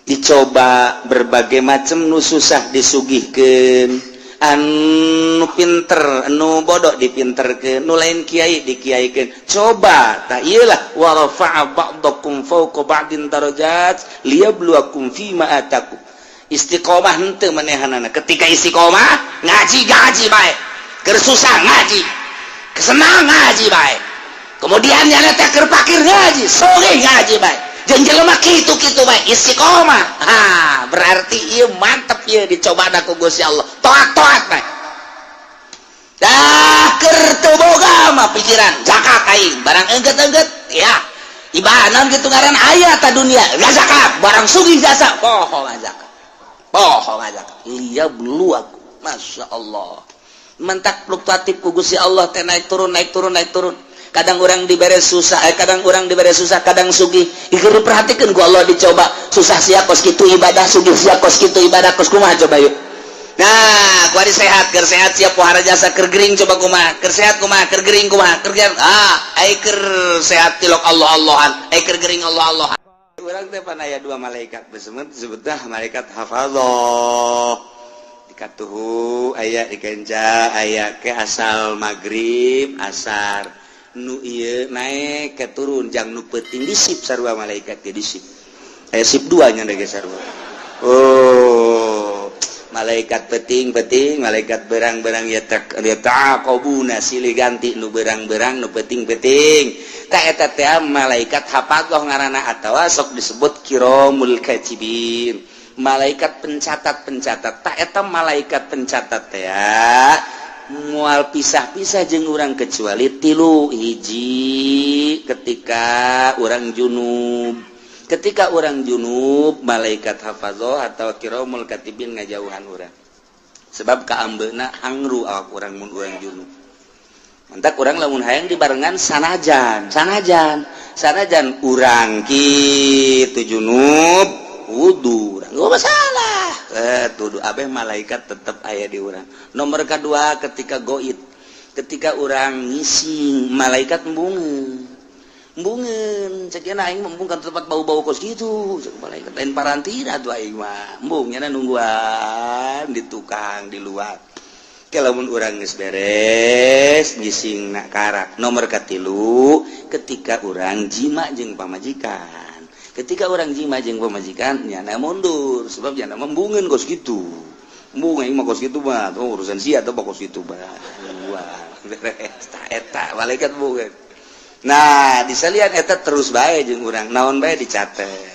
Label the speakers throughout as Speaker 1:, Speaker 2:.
Speaker 1: Dicoba berbagai macam, nu susah disugihkeun, anu pinter, anu bodoh dipinterkeun, nu lain kiai dikiaikeun. Coba tak iyalah, wa rafa'a ba'dakum fawqa ba'din darajat liyabluwakum fima atakum. Istiqomah henteu manehanana. Ketika istiqomah ngaji, ngaji bae, keur susah ngaji, kesenang ngaji bae, kemudian nyana teh keur pakir ngaji, sugih ngaji bae, jeung jelema kitu kitu bae istiqomah. Ha, berarti ieu mantep, ieu dicoba ku Gusti Allah, toat-toat bae. Dah keur teu boga mah pikiran zakat aing, barang engget-engget ya ibanan gitu, ngaran aya ta dunia gak zakat, barang sugih jasa poho zakat, poho zakat. Liyabluwakum, Masya Allah, mentak fluktuatif ku Gusti Allah teh, naik turun, naik turun, naik turun. Kadang orang diberi susah, kadang orang diberi susah, kadang sugih. Ieu diperhatikan ku Allah, dicoba susah sia kos kitu ibadah, sugih sia kos kitu ibadah, kos kumaha coba yuk. Nah, kuari sehat, keur sehat siap pohara jasa, keur gering coba kumaha, keur sehat kumaha, keur gering kumaha, keur ah, ai keur sehat tilok Allah Allahan, ai keur gering Allah Allahan. Urang teh pan aya dua malaikat besemet, disebutna malaikat hafadzah. Dikatuhu aya, dikenca aya, ke asal maghrib asar nu ieu naik ke turun jang nu peuting di sip sarua malaikat ge di sip. Aya sip dua nya ge sarua. Oh, malaikat peting-peting, malaikat berang-berang ya tak ya taqabuna, silih ganti nu berang-berang, nu peting-peting. Ta eta teh malaikat hafadzah ngaranna atawa sok disebut kiramul katibin, malaikat pencatat-pencatat. Tak eta malaikat pencatat teh mual pisah-pisah jeung urang kecuali tilu hiji: ketika urang junub. Ketika urang junub, malaikat hafazah atau kiramul katibin ngajauhan urang, sebab kaambeuna hangru awak urang mun urang junub. Mantak urang lamun hayang dibarengan, sanajan sanajan sanajan urang kitu junub, wudu urang nggak masalah, tuduh abeh malaikat tetap aya di urang. Nomor kedua, ketika goib, ketika urang ngising, malaikat embungeun embungeun. Cek aing embung kan tempat bau-bau kos gitu. Cek malaikat, lain parantina tuh aing mah embung, nyana nungguan di tukang di luar. Lamun urang geus beres ngising nak karak. Nomor katilu, ketika urang jima jeung pamajikan. Ketika urang jima jeung pamajikan, nyana mundur, sebab nyana embungeun kos gitu. Embung aing mah kos gitu mah tuh urusan sia atau kos gitu mah. Wah, beres ta eta malaikat embungeun. Nah, disalian eta terus bae jeung urang, naon bae dicatet.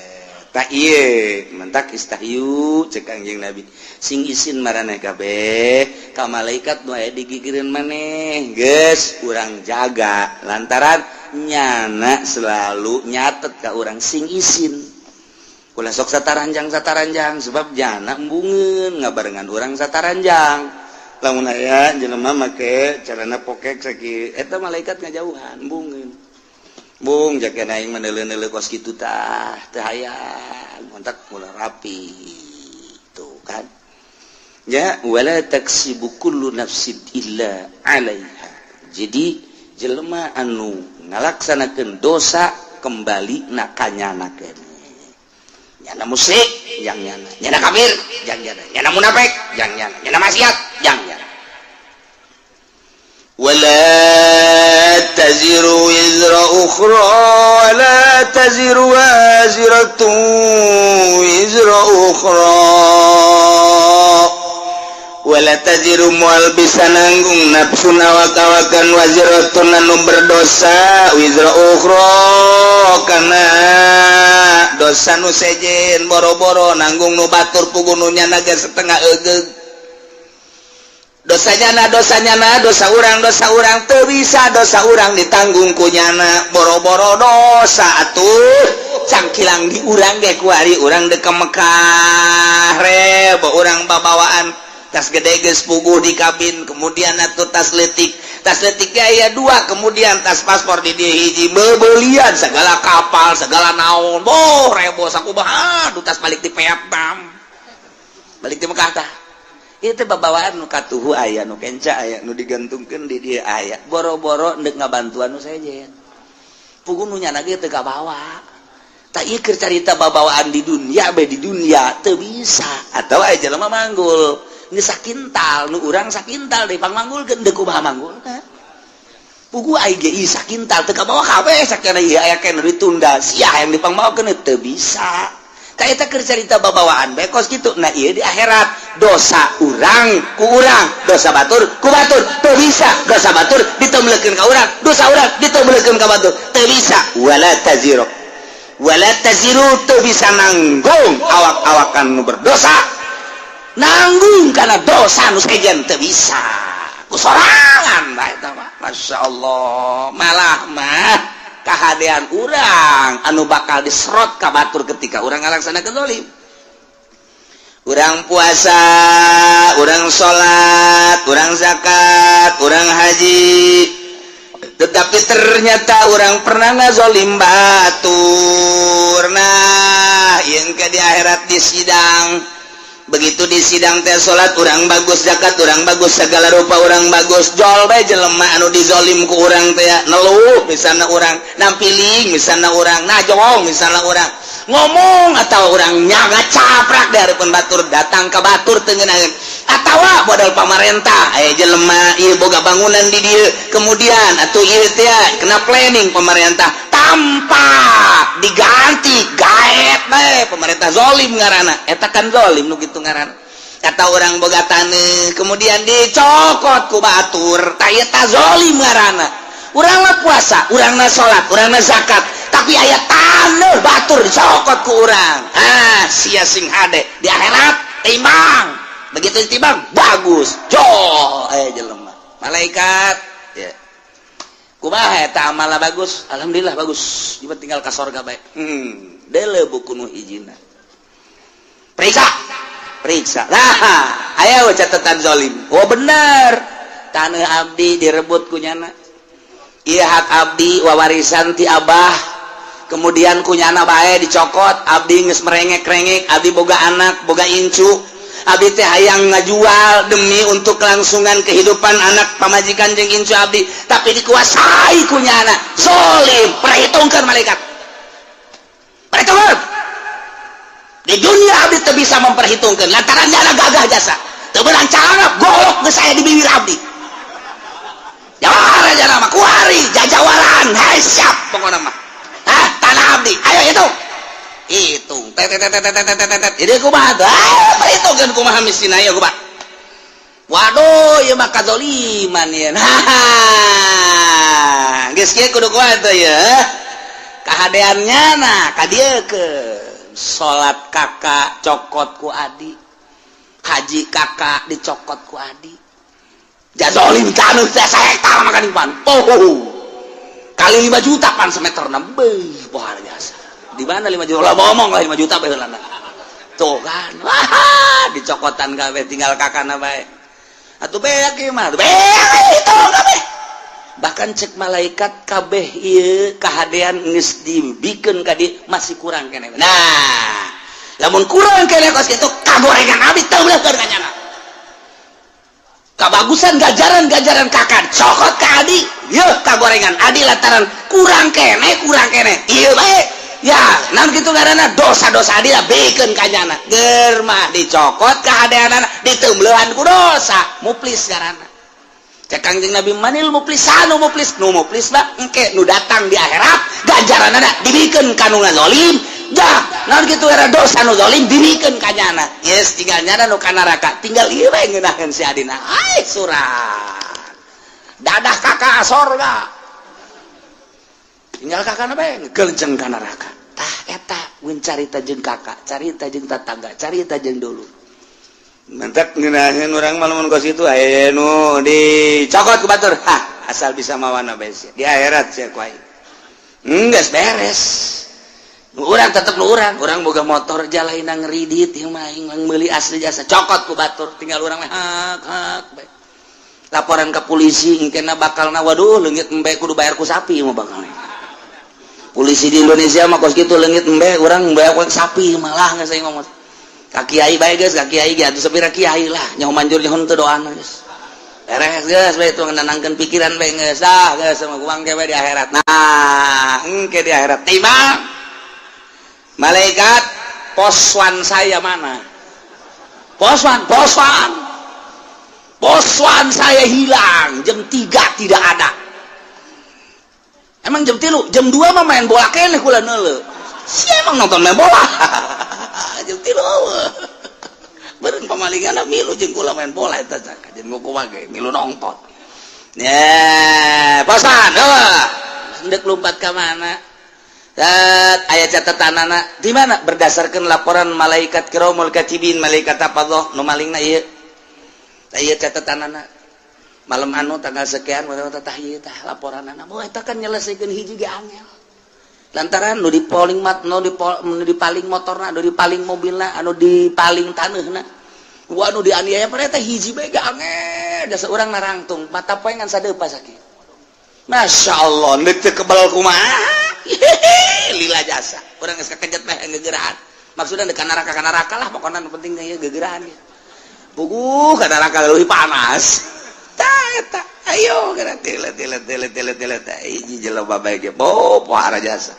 Speaker 1: Tak ieu mentak istahyu, cek Kangjeng Nabi, sing isin maraneh kabeh ka malaikat nu aya digigireun maneh. Geus urang jaga lantaran nyana selalu nyatet ka urang. Sing isin, ulah sok sataranjang sataranjang, sebab jana embungeun ngabarengan urang sataranjang. Lamun aya jelema make celana pokek saki eta, malaikat ngajauhan, embungeun. Bung jaga aing mah neuleuh-neuleuh kos kitu tah teu hayang, kontak mula rapi tuh kan ya. Wala taksibu kullu nafsin illa 'alaiha. Jadi jelema anu ngalaksanakeun dosa kembali na kanyana keneh. Nyana musyrik jang nyana, nyana kafir jang nyana, nyana munafik jang nyana, nyana maksiat jang nyana.
Speaker 2: ولا تزر وزر أخرى ولا تزر وازرة وزر أخرى. ولا تزر moal bisa nanggung nafsun awak-awakan, waziratun anu berdosa, wizra ukhra kana dosa nu sejen. Boro-boro nanggung nu batur, puguh nu nyana ge setengah egeug dosanya. Na dosanya, na dosa urang, dosa urang teu bisa dosa urang ditanggung ku nyana. Boro-boro dosa atuh cangkilang di urang ge. Kuari urang dek ke Mekah, rebo urang babawaan tas gede geus puguh di kabin, kemudian atuh tas letik, tas letik aya dua, kemudian tas paspor di dieu hiji, bebelian segala kapal segala naon. Boh, rebo sakumaha. Aduh, tas balik di Vietnam, balik di Mekah tah itu babawaan nu katuhu aya, nu kenca aya, nu digantungkeun di dieu aya. Boro-boro ndek ngabantuan nu sejen, puguh nu nyana ge teu kabawa.
Speaker 1: Tak ieu keur carita babawaan di dunia bae. Di dunia teu bisa atau aya jelema manggul geus sakintal, nu urang sakintal deui pangmanggulkeun, deuk kumaha manggulna? Pugu aing ge ieu sakintal teu kabawa kabeh sakana ieu aya keneh ditunda sia yang dipangmawakeun teu bisa. Ka eta keur carita babawaan bae kos kitu. Nah, ieu di akhirat dosa urang ku urang, dosa batur ku batur. Teu bisa dosa batur ditemblekeun ka urang, dosa urang ditemblekeun ka batur, teu bisa. Wala taziru wala taziru, teu bisa nanggung awak-awakan nu berdosa, nanggung karena dosa nu sejen teu bisa ku sorangan bae eta mah. Masya Allah, malah mah kahadean urang anu bakal diserot ka batur ketika urang ngalaksanakeun zalim.
Speaker 2: Urang puasa, urang salat, urang zakat, urang haji, tetapi ternyata urang pernah ngazolim batur. Nah, yang ke di akhirat di sidang, begitu di sidang teh salat urang bagus, zakat urang bagus, segala rupa urang bagus, jol bae jelema anu dizolim ku urang teh neluh. Misalnya urang nampiling, misalnya urang najong, misalnya urang ngomong atau urang nyaga caprak dari pun batur, datang ke batur tengenaheun atawa modal pamarentah, aya jelema ieu boga bangunan di dieu, kemudian atuh ieu teh kena planning pemerintah tanpa diganti, gaet bae pemerintah, zolim ngaranna eta kan, zolim nu kitu ngaranna. Kata urang boga taneuh, kemudian dicokot ku batur, tah eta zolim ngaranna. Urang mah puasa, urang mah salat, urang mah zakat, tapi aya taneuh batur dicokot ku urang. Ah, sia sing hade di akhirat timbang, begitu ditimbang bagus, jol aya jelema malaikat ya, kumaha eta amalna? Bagus, alhamdulillah bagus, ieu tinggal ka sorga bae. Deuleu buku nu hijina, periksa, periksa. Nah, aya catatan zolim. Oh, bener, tanah abdi direbut ku nyana. Iya, hak abdi wawarisan ti abah, kemudian ku nyana bae dicokot. Abdi geus merengek-rengek, abdi boga anak, boga incu, abdi teh hayang ngajual demi untuk kelangsungan kehidupan anak, pamajikan jeung incu abdi, tapi dikuasai ku nyana. Zolim. Perhitungkan malaikat, perhitungkan. Di dunia abdi teu bisa memperhitungkan lantaran nyana gagah jasa teu beunang calana, golok geus aya di bibir abdi. Jawara jana mah kuari jajawaran. Hai, siap pokokna mah. Hah, tanah abdi ayo hitung, hitung, tet tet tet tet tet tet. Ini kumaha tuh? Ayo perhitungkeun, kumaha mistina ieu, kumaha? Waduh, ieu mah kazoliman ieu. Haha, geus kieu kudu kumaha tuh ya kahadeannya? Nah, ka dieu ke salat kakak cokot ku adi, haji kakak dicokot ku adi, jazolim taneuh teh sahektar makan pan. Oh, kali 5 juta pan semeter beuh, luar biasa. Di mana 5 juta lah, ngomong lah 5 juta bae heulana. Tuh kan, wah, dicokotan kabeh, tinggal kakana bae. Atuh beak ieu mah, beak itu kabeh. Bahkan cek malaikat, kabeh ieu kahadean geus dibikeun ka dieu, masih kurang keneh. Nah, lamun kurang keneh kos kitu, kagorengan abdi teu beulekeun ka nyana. Kabagusan gajaran-gajaran kakak cokot ke adi, yeuh kagorengan adi lantaran kurang keneh, kurang keneh ieu bae ya. Naon kitu ngaranna? Dosa-dosa adi lah bikeun ka nyana. Ger mah dicokot kahadeanana, diteumbeuhan ku dosa, muflis ngaranna. Cek Kangjeng Nabi, manil muflisanu? Muflis, nu muflis mah engke nu datang di akhirat ganjaranana dibikeun ka nu ngazolim. Jah, naon kitu era dosa nu zalim dibikeun ka nyana. Yes, tinggal nyana nu ka neraka, tinggal ieu bae ngeunaheun si adina. Ai surat dadah kakak sorga, tinggal kakak bae ngegelenceng ka neraka. Tah, eta mun carita jeung kakak, carita jeung tetangga, carita jeung dulu. Mentek ngeunaheun urang mah lamun kos kitu, aya nu dicokot ku batur. Hah, asal bisa mawana bae sia. Di akhirat sia ku aing. Geus beres. Nu urang tetep nu urang, urang boga motor jalaina ngeridit ieu mah aing meuli asli jasa, cokot ku batur, tinggal urang mah hak hak bae. Laporan ke polisi engkena bakalna, waduh, leungit embe kudu bayar ku sapi mah bakal. Polisi di Indonesia mah kos kitu, leungit embe urang bayar ku sapi malah geus aing ngomong. Ka kiai bae geus, ka kiai ge atuh sapira kiai lah, nyaho manjur nyaho teu doana geus. Beres geus bae itu, nenangkeun pikiran bae geus dah, geus sama kuang ge di akhirat. Nah, engke di akhirat timbang. Malaikat, poswan saya mana? Poswan, poswan, poswan saya hilang jam 3, tidak ada. Emang jam 3, jam 2 mah main bola keneh kula neuleu. Si emang nonton main bola jam 3 beureun pamalingan milu jeung kula main bola eta, jeung kumaha ge milu nonton. Ya, poswan eueuh, ndek lompat ka mana? Aya catatan anak di mana? Berdasarkan laporan malaikat kiromul katibin, malaikat apa nu malingna ieu. Ieu catatan anak malam anu tanggal sekian tah, ieu tah laporan anak. Oh, eta kan nyelesaikan hiji ge angel, lantaran nu dipaling mat, nu dipaling motorna, nu dipaling mobilna, anu dipaling taneuhna, wah, nu dianiaya pada eta hiji bae ge angel. Jasa urang narangtung mata poe ngan sadeupa sakit. Masya Allah, ndek teu kebal kumaha? Lila jasa urang geus kakejet mah gegeraan, maksudnya dekat neraka, ka neraka lah pokoknya. Nu penting ieu gegeraan ya puguh ka neraka leuwih panas. Tah eta, ayo kana tile tile tile tile tile tah, hiji jelema bae ge bo pohara jasa.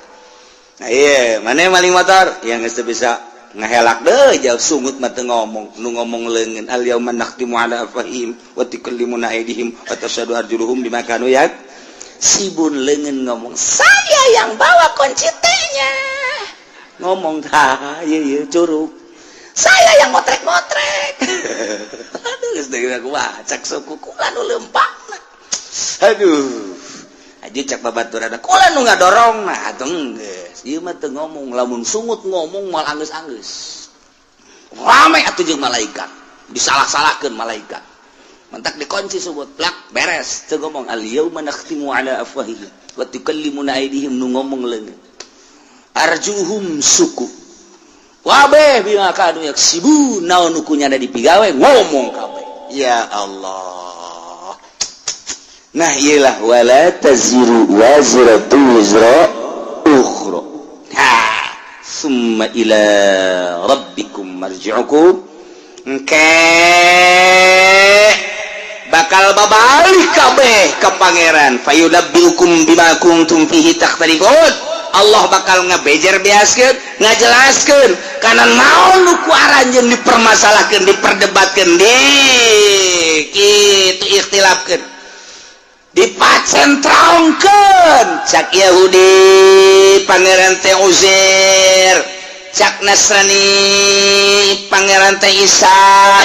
Speaker 2: Nah, iya mana maling motor yang geus teu bisa ngahelak deh jauh, sungut mah teu ngomong, nu ngomong leungeun. Al yauma nakhtimu ala afwahihim wa tukallimuna aydihim wa tashhadu arjuluhum bima kanu yaksibun. Leungeun ngomong, "Saya yang bawa kunci T-nya." Ngomong tah ieu, ieu curug, "Saya yang motrek-motrek." Aduh, geus deui aku cak suku kula nu leumpangna. Aduh, aja cak babaturan kula nu ngadorong. Nah, atuh geus ieu mah teu ngomong. Lamun sungut ngomong moal anggeus-anggeus, rame atuh jeung malaikat, disalah-salahkeun malaikat. Mentak dikunci sungut plak, beres, teu ngomong. Al yauma nakhtimu ala afwahihim wa tukallimuna aydihim, nu ngomong leungeun, arjuhum suku wabeh bima kanu yaksibun. Naon nu kunyana dipigawe ngomong kabeh. Ya Allah, nah iyalah, wala taziru waziratu wizra ukhra. Ha, summa ila rabbikum marji'ukum. Engke bakal babalik kabeh ke Pangeran. Fayunabbiukum bima kuntum fihi takhtalifun. Allah bakal ngebejer beaskeun, ngajelaskeun kana naon nu ku aranjeun dipermasalahkeun, diperdebatkeun, di kitu ikhtilafkeun, dipacentrongkeun. Cak Yahudi Pangeran teh Uzair, cak Nasrani Pangeran teh Isa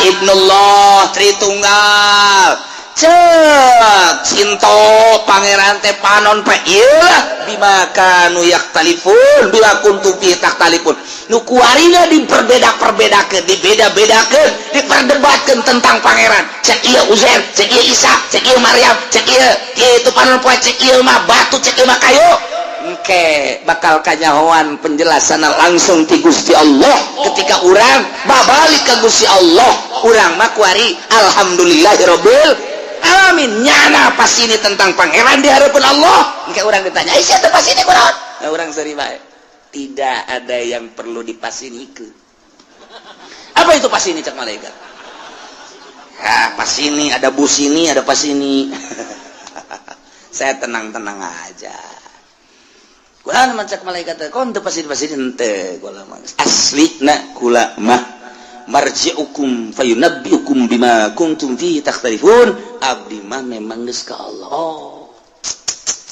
Speaker 2: Ibnullah Tritunggal, cek Sinto Pangeran teh panon pe. Iyalah, bima kanu yakhtalifun, bima kuntum fi takhtalifun, nu kuarina diperbeda-perbedakeun, dibeda-bedakeun, diperdebatkeun tentang Pangeran. Cek ieu Uzair, cek ieu Isa, cek ieu Maryam, cek ieu ieu itu panon poe, cek ieu mah batu, cek ieu mah kayu. Engke bakal kanyahoan penjelasan langsung ti Gusti Allah ketika urang babalik ke Gusti Allah. Urang mah kuari alhamdulillahirabbil alamin, nyana pas ini tentang Pangeran di hadapan Allah. Engke urang ditanya, "Ih, siapa pas ini kunaon?" Nah, urang seri bae, tidak ada yang perlu dipasinikeun. Apa itu pas ini? Cek malaikat. Ya, pas ini ada bus, ini ada pas ini. Saya tenang-tenang aja. Kula mah, cek malaikat, kon teu pasti pasti henteu kula mah. Asli na kula mah marji'ukum fayunabbiukum bima kuntum fihi takhtalifun. Abdi mah memang geus ka Allah. Oh.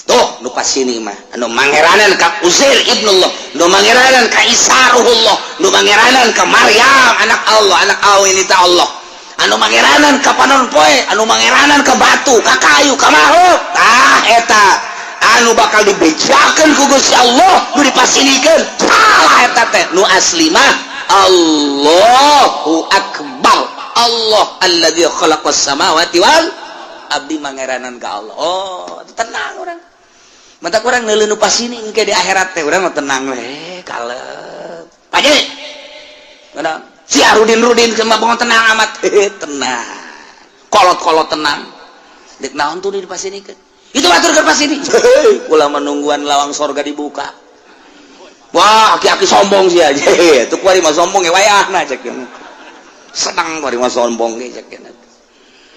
Speaker 2: Tuh nu pasini mah anu mangeranan ka Uzair ibnullah, nu mangeranan ka Isa ruhullah, nu mangeranan ka Maryam anak Allah, anak awi ta Allah, anu mangeranan ka panon poe, anu mangeranan ka batu, ka kayu, ka makhluk. Tah eta anu bakal dibejakeun ku Gusti Allah, nu dipasinikeun salah eta teh. Nu asli mah Allahu akbar, Allah alladzi khalaqas samawati wal, abdi mangeranan ka Allah. Oh, tenang urang. Mata kurang neuleuh nu pasini engke di akhirat teh urang mah tenang we, kalep. Paje. Mana? Si Arudin Rudin sama bangun tenang amat. Tenang. Kolot-kolot tenang. Dek naon tuh di pasinikeun? Itu batur ke pasini. Kula menungguan lawang sorga dibuka. Wah, aki-aki sombong sih aja. Itu kuari mah sombong ya wayahna cek. Senang kuari mah sombong ge cek.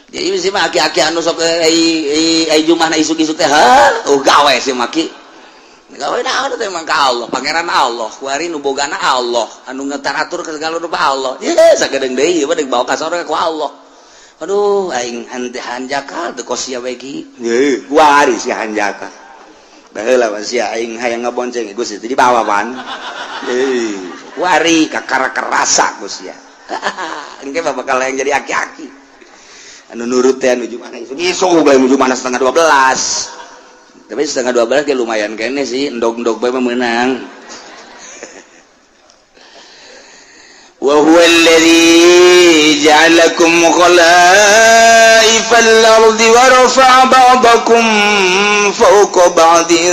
Speaker 2: Jadi sih mah aki-aki anu sok ai ai jumahna isuk-isuk teh, ha, oh gawe sih maki.
Speaker 1: Gawe naon teh emang ka Allah, pangeran Allah, kuari nu bogana Allah, anu ngetaratur ke segala rupa Allah. Ye, sagedeung deui ieu mah deuk bawa ka sorga ku Allah. Aduh, aing hanjakal teu kos sia bae ki. Ye, kuari si hanjakal. Baheula mah sia aing hayang ngabonceng geus itu dibawa pan. Eh, kuari kakara kerasa ku sia. Engke mah bakal yang jadi aki-aki. Anu nurut teh nuju mana isuk bae nuju mana 11.30. Tapi 11.30 ge lumayan kene sih, endog-endog bae mah meunang.
Speaker 2: Wa huwa alladhi ja'alakum khalaifal ardi wa rafa'a ba'dakum fawqa ba'din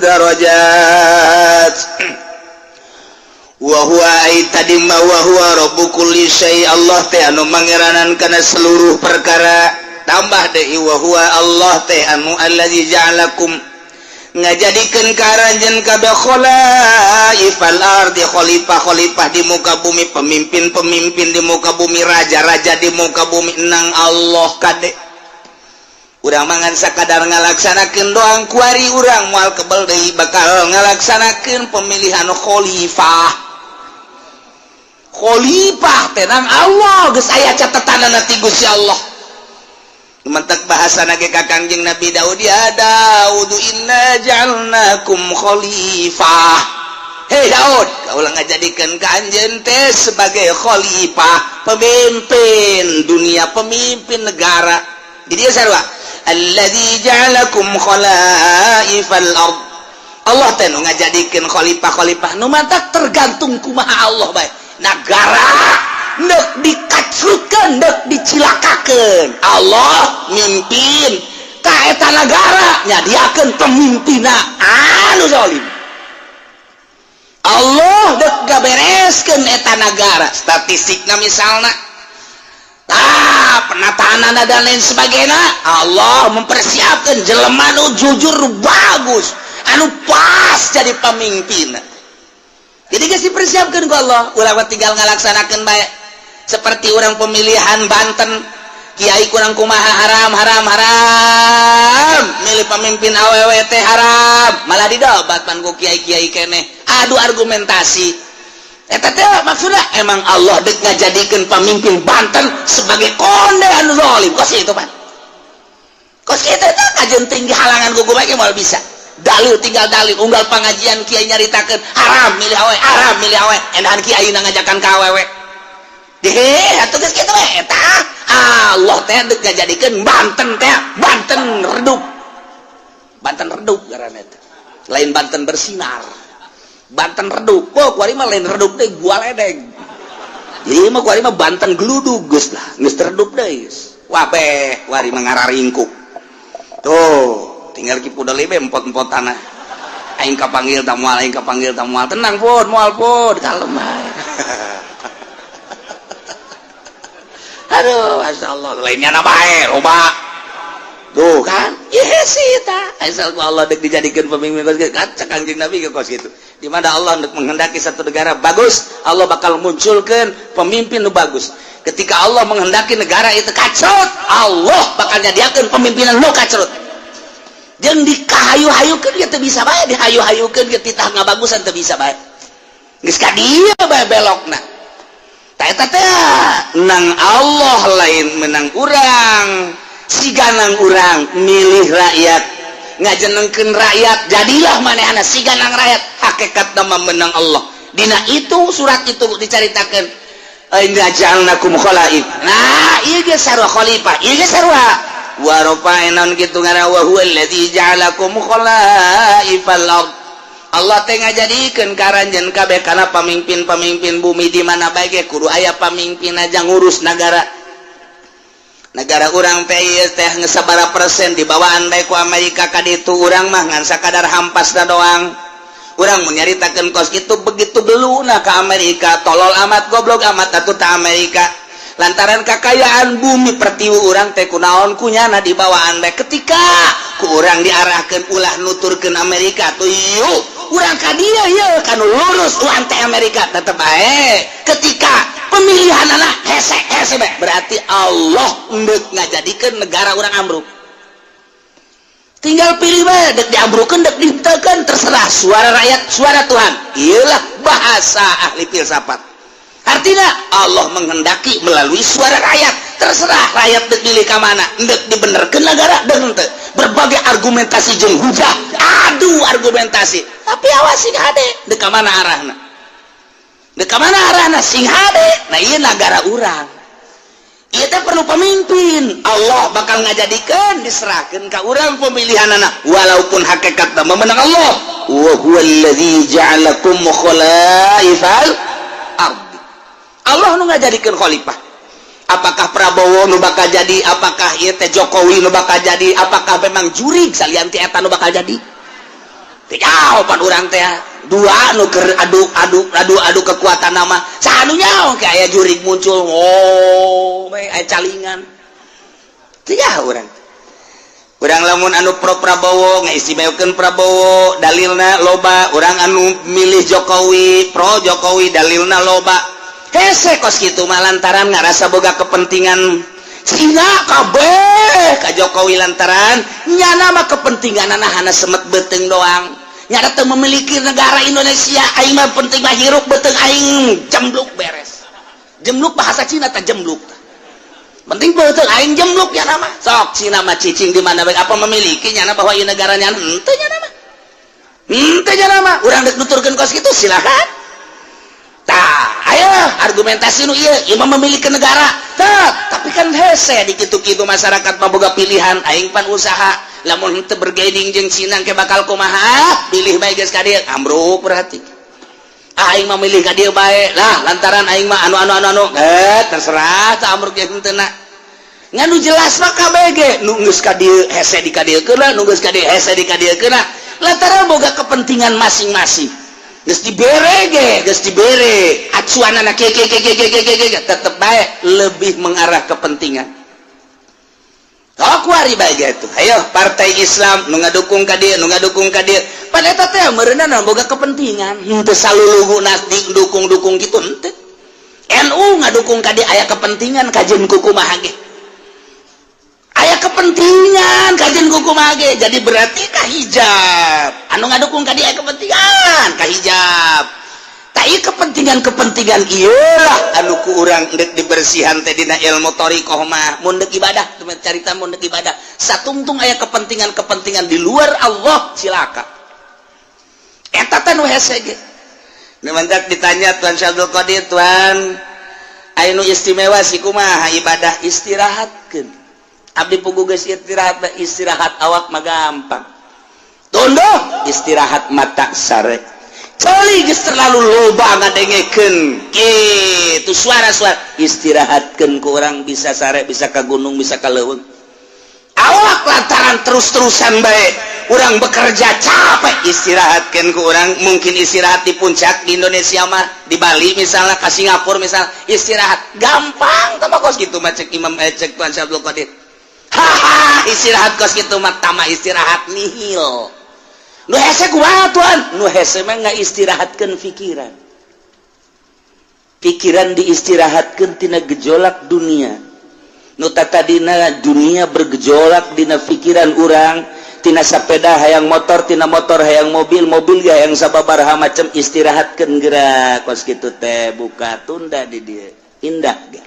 Speaker 2: darajat. Wa huwa ay tadi ma wa huwa rabbu kulli syai, Allah teh anu mangeranan kana seluruh perkara. Tambah deui wa huwa Allah teh anu allazi ja'alakum ngajadikeun ka aranjeun kabeh khalaifal ardi, khalifah-khalifah di muka bumi, pemimpin-pemimpin di muka bumi, raja-raja di muka bumi nang Allah kade. Urang mangan sakadar ngalaksanakeun doang, kuari urang moal kebel deui bakal ngalaksanakeun pemilihan khalifah. Khalifah teh nang Allah geus aya catetanana ti Gusti Allah. Mentek bahasa nage ka Kangjeng Nabi Daud, ya Daud inna ja'alnakum khalifah. Hei Daud, kaulah ngajadikeun ka anjeun teh sebagai khalifah, pemimpin dunia, pemimpin negara. Di dieu sarua, alladzi ja'alakum khalaifal ard. Allah teh nu ngajadikeun khalifah-khalifah nu matak tergantung kumaha Allah bae. Nagara nek dikacrutkeun, nek dicilakakeun, Allah mimpin ka eta nagara, nyadiakeun pemimpinna anu zalim. Allah dek gabereskeun eta nagara, statistikna misalna ah penataan dan lain sebagainya, Allah mempersiapkan jelema nu jujur, nu bagus, anu pas jadi pemimpin. Jadi geus dipersiapkan ku Allah, ulah tinggal ngalaksanakeun bae. Seperti orang pemilihan Banten, kiai kurang kumaha, haram haram haram milih pemimpin awewe teh haram, malah didobat pan ku kiai-kiai keneh adu argumentasi. Eta teh maksudnya emang Allah dek ngajadikeun pemimpin Banten sebagai konde anu zalim kos itu pan kos itu teh kajen tinggi halangan gugu bae moal bisa dalil, tinggal dalil. Unggal pengajian kiai nyaritakeun haram milih awewe, haram milih awewe, endahan kiai ngajakan ka awewe deh atuh geus kitu we. Eta Allah teh dek ngajadikeun Banten teh Banten redup, Banten redup ngaranna teh, lain Banten bersinar, Banten redup. Oh, kuari mah lain redup deh, gua ledeng. Jadi mah kuari mah Banten geludug geus lah, geus redup deui geus wabeh. Kuari mah ngararingkuk tuh, tinggal ki pudel be empot-empot tanah. Aing kapanggil tak moal, aing kapanggil tak moal. Tenang pun moal pun, kalem bae. Aduh, masya Allah, lainnya na bae loba tuh kan. Iya sih ta, asal ku Allah dek dijadikan pemimpin kos kitu kan. Cek Kangjeng Nabi ke kos kitu, di mana Allah dek menghendaki satu negara bagus, Allah bakal munculkan pemimpin nu bagus. Ketika Allah menghendaki negara itu kacrut, Allah bakal nyadiakeun pemimpinan nu kacrut. Jeung dikahayu-hayukeun ge teu bisa bae, dihayu-hayukeun ge titah ngabagusan teu bisa bae, geus ka dieu bae belokna. Eta teh nang Allah, lain menang urang. Siganang urang milih rakyat, ngajenengkeun rakyat, jadilah manehna siganang rakyat, hakikat nama menang Allah. Dina itu surat itu dicaritakeun inna ja'alnakum khalaif. Nah, ieu ge sarua khalifah, ieu ge sarua wa rafa'na kitu ngaran wa huwa allazi ja'alakum khalaifal ard. Allah teh ngajadikeun ka aranjeun kabeh kana pamimpin-pamimpin bumi. Di mana bae ge kudu aya pamimpin aja ngurus nagara. Negara urang teh ieu teh geus sabaraha persen dibawaan bae ku Amerika ka ditu. Urang mah ngan sakadar hampas da doang. Urang mun nyaritakeun kos kitu begitu beluna ka Amerika, tolol amat, goblok amat atuh ta Amerika, lantaran kakayaan bumi pertiwi urang teh kunaon kunyana dibawaan bae. Ketika ku urang diarahkeun ulah nuturkeun Amerika tuh, yuk urang ka dieu yeuh kanu lurus urang teh Amerika tetep bae. Ketika pemilihan anak hese hese bae, berarti Allah endek ngajadikeun negara urang ambruk. Tinggal pilih bae, dek diambrukeun, dek dihenteukeun, terserah. Suara rakyat suara Tuhan. Iyalah bahasa ahli filsafat. Artinya Allah menghendaki melalui suara rakyat. Terserah rakyat dek milih ka mana, dek dibenerkeun negara dek henteu. Berbagai argumentasi jeung hujah, adu argumentasi. Tapi awas, sing hade, dek ka mana arahna? Dek ka mana arahna, sing hade. Nah, ieu negara urang. Ieu teh perlu pemimpin. Allah bakal ngajadikeun, diserahkeun ka urang pemilihan anak, walaupun hakikatna memenang Allah. Wa huwallazi ja'alakum khalaifal ardi. Allah nu ngajadikeun khalifah. Apakah Prabowo nu bakal jadi, apakah ieu teh Jokowi nu bakal jadi, apakah memang jurig salian ti eta nu bakal jadi? Teu jawaban urang teh dua nu keur adu adu adu adu kekuatan nama saha nu nyaho ke aya jurig muncul, oh aya calingan. Teu nyaho urang. Urang lamun anu pro Prabowo ngaistimewakeun Prabowo, dalilna loba. Urang anu milih Jokowi, pro Jokowi, dalilna loba. Hese kos kitu mah lantaran ngarasa boga kepentingan Cina kabeh ka Jokowi, lantaran nyana mah kepentingan hana semet beuteung doang. Nyana teu memiliki negara Indonesia. Aing mah penting mah hirup, beuteung aing jembluk, beres. Jembluk bahasa Cina tah, jembluk. Penting beuteung aing jembluk nyana mah. Sok Cina mah cicing di mana bae, apa memiliki nyana bahwa ieu negara nyana? Henteu nyana mah, henteu nyana mah. Urang dek nuturkeun kos kitu silakan. Tah, ayo argumentasi nu ieu, ieu mah memiliki negara. Tah, tapi kan hese di kitu-kitu, masyarakat mah boga pilihan. Aing pan usaha, lamun henteu bergaining jeung Cina ke bakal kumaha? Pilih bae geus ka dieu, ambruk berarti. Aing mah milih ka dieu bae lah, lantaran aing mah anu anu anu anu, eh terserah tah, ambruk jeung henteu na. Ngan nu jelas mah KBG nu geus ka dieu hese di ka dieu keuna, nu geus ka dieu hese di ka dieu keuna, lantaran boga kepentingan masing-masing. Geus dibere ge, geus dibere acuan anak ke ke ke ke ke ke ke, tetep bae lebih mengarah kepentingan. Oh, kuari bae gitu. Ayo partai Islam nu ngadukung ka dieu, nu ngadukung ka dieu, pada eta teh meureunna boga kepentingan. Henteu salulugu dukung-dukung gitu, henteu. NU ngadukung ka dieu aya kepentingan, kajeun kumaha ge aya kepentingan, kajeun kumaha ge. Jadi berarti ka hijab anu ngadukung ka dieu aya kepentingan ka hijab. Tak, ieu kepentingan-kepentingan iyalah anu ku urang dek dibersihan teh dina ilmu thoriqoh mah. Mun dek ibadah, carita mun dek ibadah satungtung aya kepentingan-kepentingan di luar Allah, cilaka. Eta teh nu hese ge. Nu mantak ditanya Tuan Syekh Abdul Qadir, "Tuan, aya nu istimewa sih kumaha ibadah?" "Istirahatkeun. Abdi pugu geus istirahat." Istirahat awak mah gampang tunduh, istirahat mata sare. Ceuli geus terlalu loba ngadengekeun kitu suara-suara, istirahatkeun ku urang bisa sare, bisa ka gunung, bisa ka leuweung. Awak lantaran terus-terusan bae urang bekerja capek, istirahatkan ku urang mungkin istirahat di puncak di Indonesia mah, di Bali misalnya, ke Singapura misalnya, istirahat gampang. Tama kos gitu mah cek Imam, eh, cek Tuan Syekh Abdul Qadir, haha, istirahat kos gitu mah tama istirahat nihil. Nu hese kumaha, Tuan? Nu hese mah nggak istirahatkan pikiran. Pikiran diistirahatkan tina gejolak dunia. Nu tadina dunia bergejolak dina pikiran urang, tina sepeda hayang motor, tina motor hayang mobil, mobil ya yang sababaraha macam, istirahatkan gerak kos kitu teh, buka tunda di dia indah ge.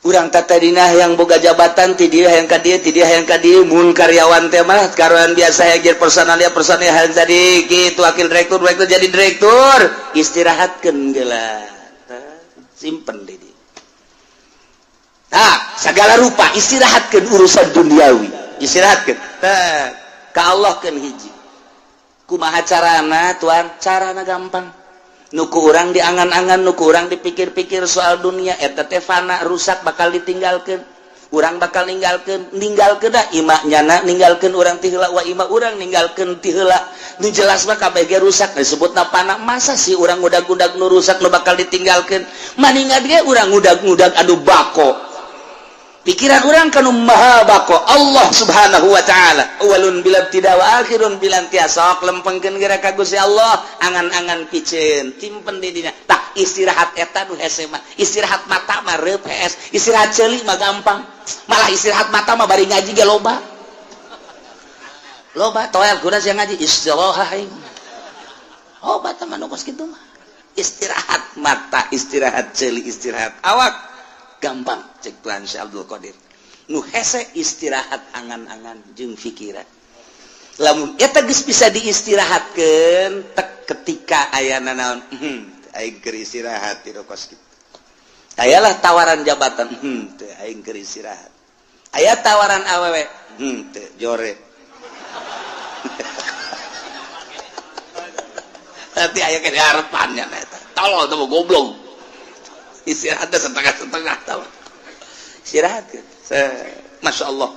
Speaker 2: Urang tadina yang boga jabatan ti dia hayang ka dieu, ti dia hayang ka dieu. Mun karyawan teh mah karyawan biasa yang jadi personalia, personalia hayang jadi kitu, wakil direktur, direktur, jadi direktur, istirahatkeun geula, simpen di dieu. Nah, segala rupa istirahatkan urusan duniawi, istirahatkan. Tah, ka Allah kan hiji. Kumaha carana, Tuan? Carana gampang. Nu ku urang diangan-angan, nu ku urang dipikir-pikir soal dunia eta teh fana, rusak, bakal ditinggalkeun. Urang bakal ninggalkeun, ninggalkeun dah ima nyana ninggalkeun urang ti heula, wa ima urang ninggalkeun ti heula. Nu jelas mah kabeh ge rusak, disebutna fana. Masa sih urang ngudag-ngudag nu rusak, nu bakal ditinggalkeun? Maningan ge urang ngudag-ngudag anu bako. Pikiran urang kanu maha bako, Allah Subhanahu wa Ta'ala, awalun bila tidak wa akhirun bila intiha. Sok lempengkeun geura ka Gusti Allah, angan-angan piceun timpen di dinya. Tak istirahat eta nu hese mah. Istirahat mata mah reup hees, istirahat ceuli mah gampang. Malah istirahat mata mah bari ngaji ge loba.
Speaker 1: Loba toel kuda sia ngaji istirahat aing. Obat mah nu kos kitu mah. Istirahat mata, istirahat ceuli, istirahat awak. Gampang cek Tuhan Syekh Abdul Qadir. Nu hese istirahat angan-angan jeung pikiran. Lamun eta geus bisa diistirahatkeun tek ketika ayana naon, aing keur istirahat di kos kitu. Ayalah tawaran jabatan, teu aing keur istirahat. Aya tawaran awewe, teu jore. Nanti aya ke harapannya eta. Tolol teh goblok. Istirahat setengah-setengah tau. Istirahat kan. Masya Allah.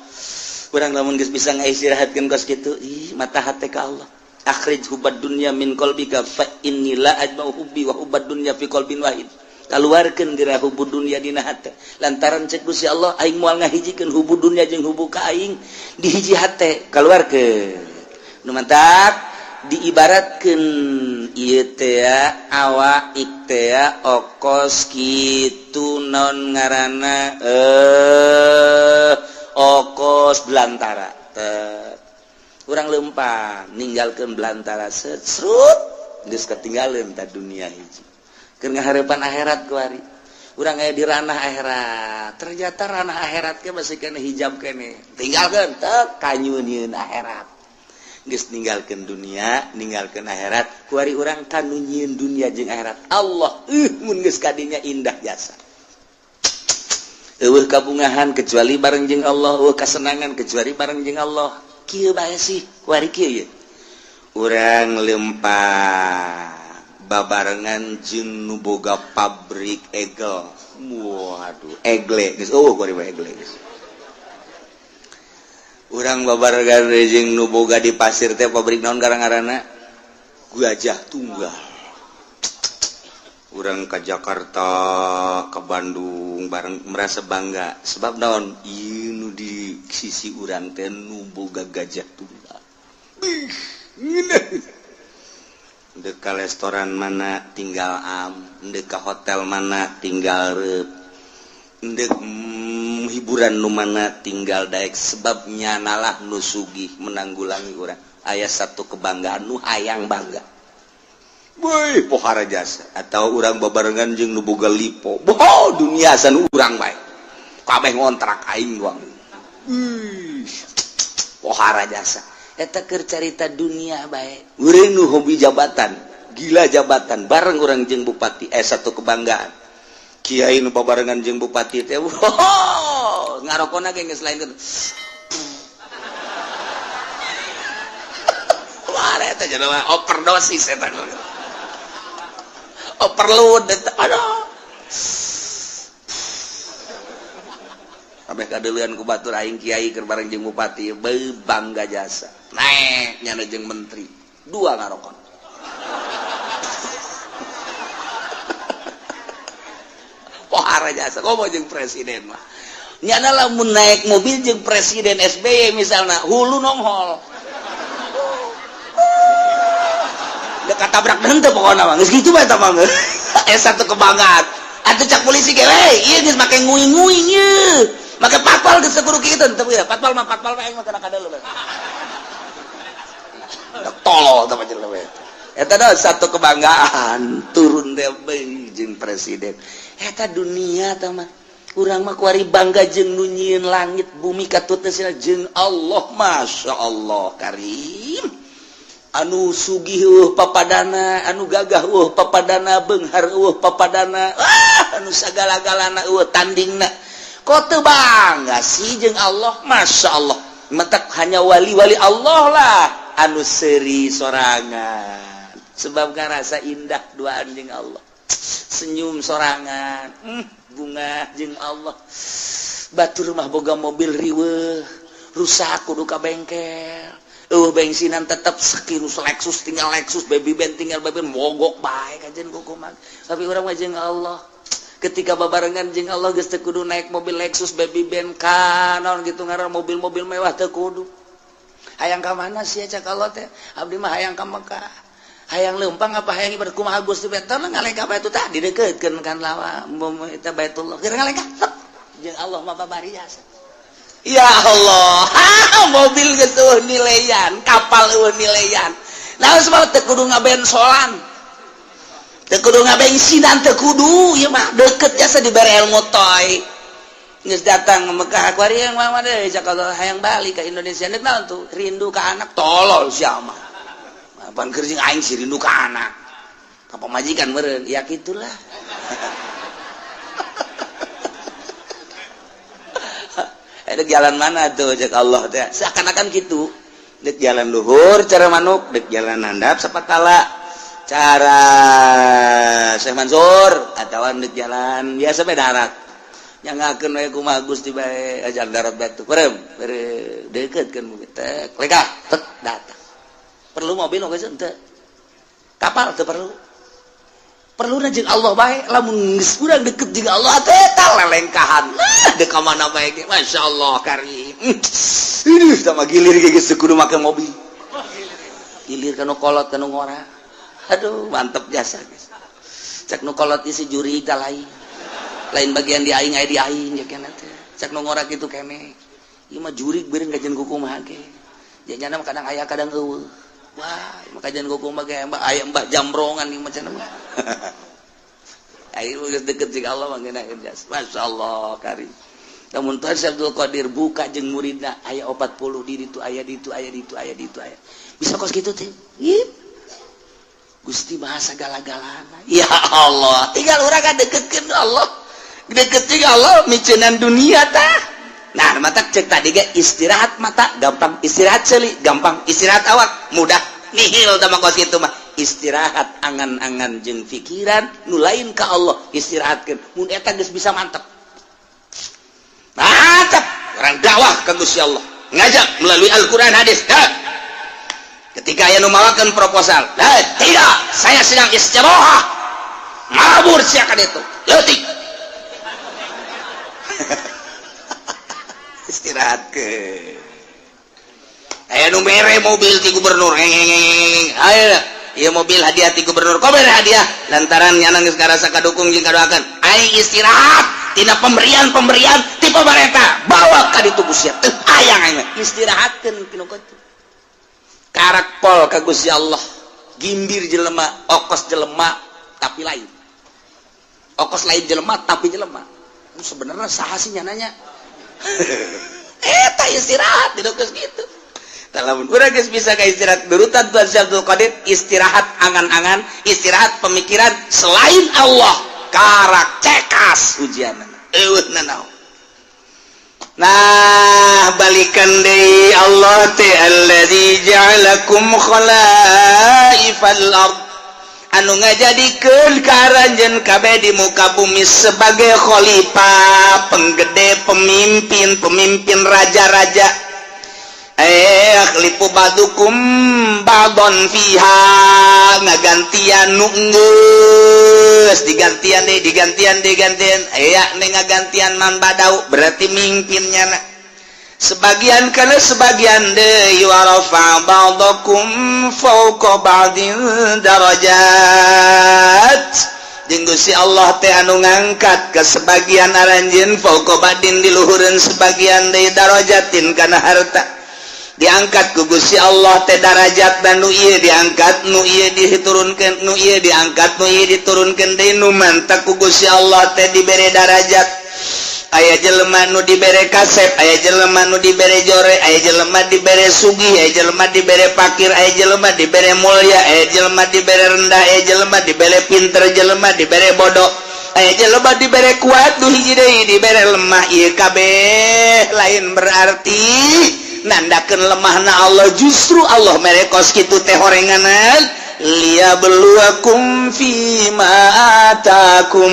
Speaker 1: Urang lamun geus bisa ngaistirahatkeun kos kitu, ih mata hate ka Allah. Akhrij hubbad dunya min qalbika fa inni la ajma'u hubbi wa hubbad dunya fi qalbin wahid. Kaluarkeun geura hubbu dunya dina hate. Lantaran cek Gusti Allah aing moal ngahijikeun hubbu dunya jeung hubbu ka aing di hiji hate. Kaluarkeun. Nu mantak diibaratkeun ieu teh awak teh okos kitu naon ngaranna okos belantara. Urang lempang ninggalkeun belantara serut geus ketinggalan ta dunia hiji. Keur ngaharepan akhirat kuari. Urang aya di ranah akhirat. Ternyata ranah akhirat ge masih kena hijab kene. Tinggalkeun teu kanyunieun akhirat. Geus ninggalkeun dunia, ninggalkeun akhirat, kuari urang kanu nyieun dunia jeung akhirat. Allah mun geus kadinya indah jasa. Eueuh kabungahan kecuali bareng jeung Allah, eueuh kasenangan kecuali bareng jeung Allah. Kieu bae sih, kuari kieu ye. Urang lempang babarengan jeung nu boga pabrik egel. Waduh, egle geus eueuh kuari mah egle geus. Urang babarengan jeung nu boga di pasir teh pabrik naon garang-garana? Gajah Tunggal. Urang ke Jakarta, ke Bandung bareng merasa bangga sebab naon? Ieu nu di sisi urang teh nu boga Gajah Tunggal. Ndek ka restoran mana tinggal am, ndek ka hotel mana tinggal reup, ndek hiburan nu mana tinggal daek sebabnya nalah nu sugih menanggulangi urang. Aya satu kebanggaan nu hayang bangga. Woi, pohara jasa atau urang babarengan jeung nu boga lipo. Boh, dunia san urang bae. Kabeh ngontrak aing doang. Pohara jasa. Eta keur carita dunia bae. Urang nu hobi jabatan, gila jabatan, bareng urang jeung bupati satu kebanggaan. Kiai nu babarengan jeung bupati teh, wow, ngarokona ge geus lain kitu. Wah, eta jelema overdosis eta. Overload eta. Aduh. Kabeh kadeuleun ku batur aing kiai keur bareng jeung bupati, beuh bangga jasa. Naek nyana jeung menteri, dua ngarokon. Pohara jasa komo jeung presiden mah. Nyana lamun naik mobil jeung presiden SBY misalna, hulu nonghol. Dek katabrak henteu pokona mah. Geus kitu bae eta mah. Satu kebanggaan. Atuh cak polisi ge we, ieu geus make nguing-nguing ieu. Make patpal geus kudu kitu teu ya. Patpal mah patpal bae mah kana kadeuleu. Tolol teh jelema we. Eta dah satu kebanggaan turun teh jeung presiden. Eta dunia teh mah. Urang mah kuari bangga jeung nu nyieun langit bumi katut teh jeung Allah, Masya Allah Karim. Anu sugih eueuh papadana, anu gagah eueuh papadana, beunghar eueuh papadana, anu sagala-galana eueuh tandingna. Kok teu bangga sih jeung Allah, Masya Allah. Mentak hanya wali-wali Allah lah anu seuri sorangan. Sebab ngarasa indah duaan jeung Allah. Senyum sorangan, bunga jeung Allah. Batur mah boga mobil riweuh, rusak kudu ka bengkel. Bensinan tetep sekirus Lexus tinggal Lexus, baby band tinggal baby band, mogok bae kajen kukuman. Tapi urang mah jeung Allah. Ketika babarengan jeung Allah geus teu kudu naik mobil Lexus, baby band ka naon gitu ngaran mobil-mobil mewah teu kudu. Hayang ka mana sia cak Allah teh? Abdi mah hayang ka Mekah. Hayang leumpang apa hayang ibadah kumaha Gusti teh ngalengkah bae tah didekeutkeun kan lawa eta Baitullah. Keur ngalengkah jeung Allah mah babari jasa.
Speaker 2: Ya Allah, mobil geus euweuh nilaian, kapal euweuh nilaian. Nah, sebab teu kudu ngabensolan, teu kudu ngabensinan, teu kudu. Ieu mah deket jasa dibere ilmu toy. Geus datang ke Mekah kuari yang mah deh cak hayang balik ke Indonesia. Nek naon tuh? Rindu ke anak. Tolol sia mah. Apaan keur jeung aing sih rindu ke anak? Ka pamajikan meureun. Ya gitulah. Ada jalan mana tuh cek Allah teh? Seakan-akan gitu. Dek jalan luhur cara manuk, dek jalan handap sapatala cara Syekh Mansur, atawa dek jalan biasa bae darat. Nyangakeun we kumaha Gusti bae ajar darat batu. Perem, deket kan tek lekah tek datang. Perlu mobil oge henteu. Kapal teu perlu. Perlu jeung Allah bae, lamun geus urang deket jeung Allah teh tah lelengkahan. Nah, dek ka mana bae ge masyaallah karim. Ih, tah gilir ge geus kudu make mobil. Gilir ka nu kolot ka nu ngora. Aduh, mantep jasa guys. Cek nu kolot isi juri tah lain. Lain bagian di aing aya di aing ya kena teh. Cek nu ngora kitu kene. Ieu mah jurig beureun kajian kumaha ge. Janyana mah kadang aya kadang eueuh. Wah, mah kajian kumaha ge mbah aya mbah jambrongan ieu mah cenah mah. Ayo geus deket jeung Allah mah ngeunaheun jasa. Masyaallah karim. Lamun Tuhan Syekh Abdul Qadir buka jeung muridna aya 40 di ditu aya ditu aya ditu aya ditu aya. Bisa kos kitu teh. Gusti maha sagala-galana. Ya Allah, tinggal urang ka deketkeun Allah. Deket jeung Allah miceunan dunia tah. Nah, mata cek tadi ge istirahat mata gampang, istirahat ceuli gampang, istirahat awak mudah. Nihil tah mah kos kitu mah. Istirahat angan-angan jeung pikiran nu lain ka Allah istirahatkeun. Mun eta geus bisa mantep. Mantap, orang dakwah ka Gusti Allah. Ngajak melalui Al-Qur'an hadis. Ha. Ketika aya nu mawakeun proposal, tidak, saya sedang istirahat. Mabur sia ka ditu. Leutik. Istirahat ke. Aya nu mere mobil ti gubernur. Ayo, ieu mobil hadiah ti gubernur. Kok mere hadiah? Lantaran nyana geus ngarasa kadukung jeung kadoakeun. Aing istirahat tina pemberian-pemberian ti pamarentah. Bawa ka ditu Gusti. Teu hayang aing mah. Istirahatkeun tinu kitu. Karak pol ka Gusti Allah. Gimbir jelema, okos jelema tapi lain. Okos lain jelema tapi jelema. Sebenarnya saha sih nyananya? Eta istirahat di geus kitu. Lamun urang geus bisa ka istirahat berutan Tuhan Syekh Abdul Qadir, istirahat angan-angan, istirahat pemikiran selain Allah, karak cekas ujianna. Eueuh nanaon. Nah, balikan deui Allah teh alladzi ja'alakum khalaifal ard. Anu ngajadikeun ka aranjeun kabeh di muka bumi sebagai khalifah, penggede, pemimpin, pemimpin raja-raja. Yakhlifu ba'dukum ba'don fiha, ngagantian nu geus digantian deui, digantian digantian aya nih ngagantian man badau berarti mimpinnya na. Sebagian kana sebagian deui wa rafa ba'dakum fawqa ba'din darajat. Jeung Gusti Allah teh anu ngangkat ke sebagian aranjeun fawqa ba'din di luhureun sebagian deui darajatin kana harta. Diangkat ku Gusti Allah teh darajat dan nu ieu diangkat, nu ieu diturunkeun, nu ieu diangkat, nu ieu diturunkeun deui, nu mantak ku Gusti Allah teh dibere darajat. Aya jelema nu dibere kasep, aya jelema nu dibere jore, aya jelema dibere sugih, aya jelema dibere pakir, aya jelema dibere mulia, aya jelema dibere rendah, aya jelema dibere pinter, jelema dibere bodoh, aya jelema dibere kuat, nu hiji deui dibere lemah. Ieu kabeh lain berarti nandakeun lemahna Allah, justru Allah mere kos kitu teh horenganan liyabluwakum fima atakum.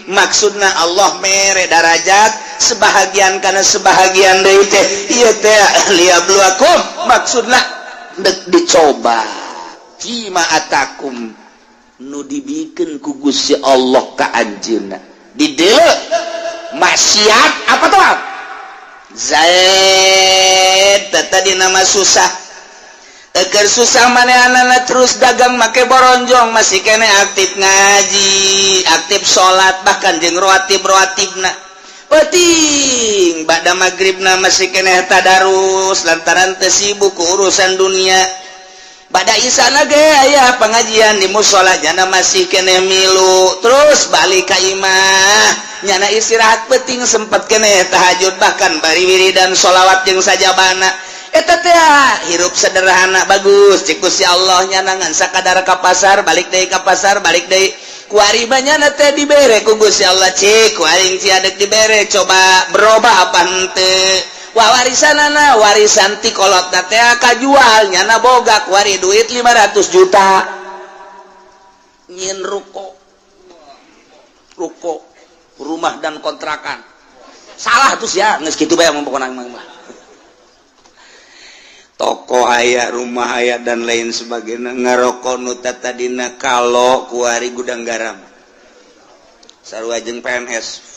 Speaker 2: Maksudna Allah mere darajat sebahagian karena sebahagian deui teh ieu teh liyabluwakum, maksudna dek dicoba fima atakum nu dibikeun ku Gusti Allah ka anjeunna. Di dieu maksiat apa tuh Zaid tadi nama susah. Eker susah manehna terus dagang make boronjong, masih kene aktif ngaji, aktif salat, bahkan jeung rawatib rawatibna. Penting pada magribna masih keneh tadarus lantaran teu sibuk ku urusan dunia. Pada isana ge aya pengajian di musola, nyana masih keneh milu. Terus balik ka imah, nyana istirahat. Penting sempat keneh tahajud, bahkan bari wiridan sholawat jeung sajabana. Eta teh hirup sederhana bagus cek Gusti Allah. Nyana ngan sakadar ka pasar, balik deui, ka pasar, balik deui. Kuari nyana teh dibere ku Gusti Allah. Cik ku aing sia dek dibere, coba berubah apa henteu. Wah, warisanana, warisan ti kolot teh kajual, nyana boga kuari duit 500 juta, nyieun ruko, ruko rumah dan kontrakan. Salah tuh ya, geus kitu bae pokona mah. Toko aya, rumah aya, dan lain sebagainya. Ngarokok nu tadina kalau, kuari Gudang Garam, sarua jeung PNS.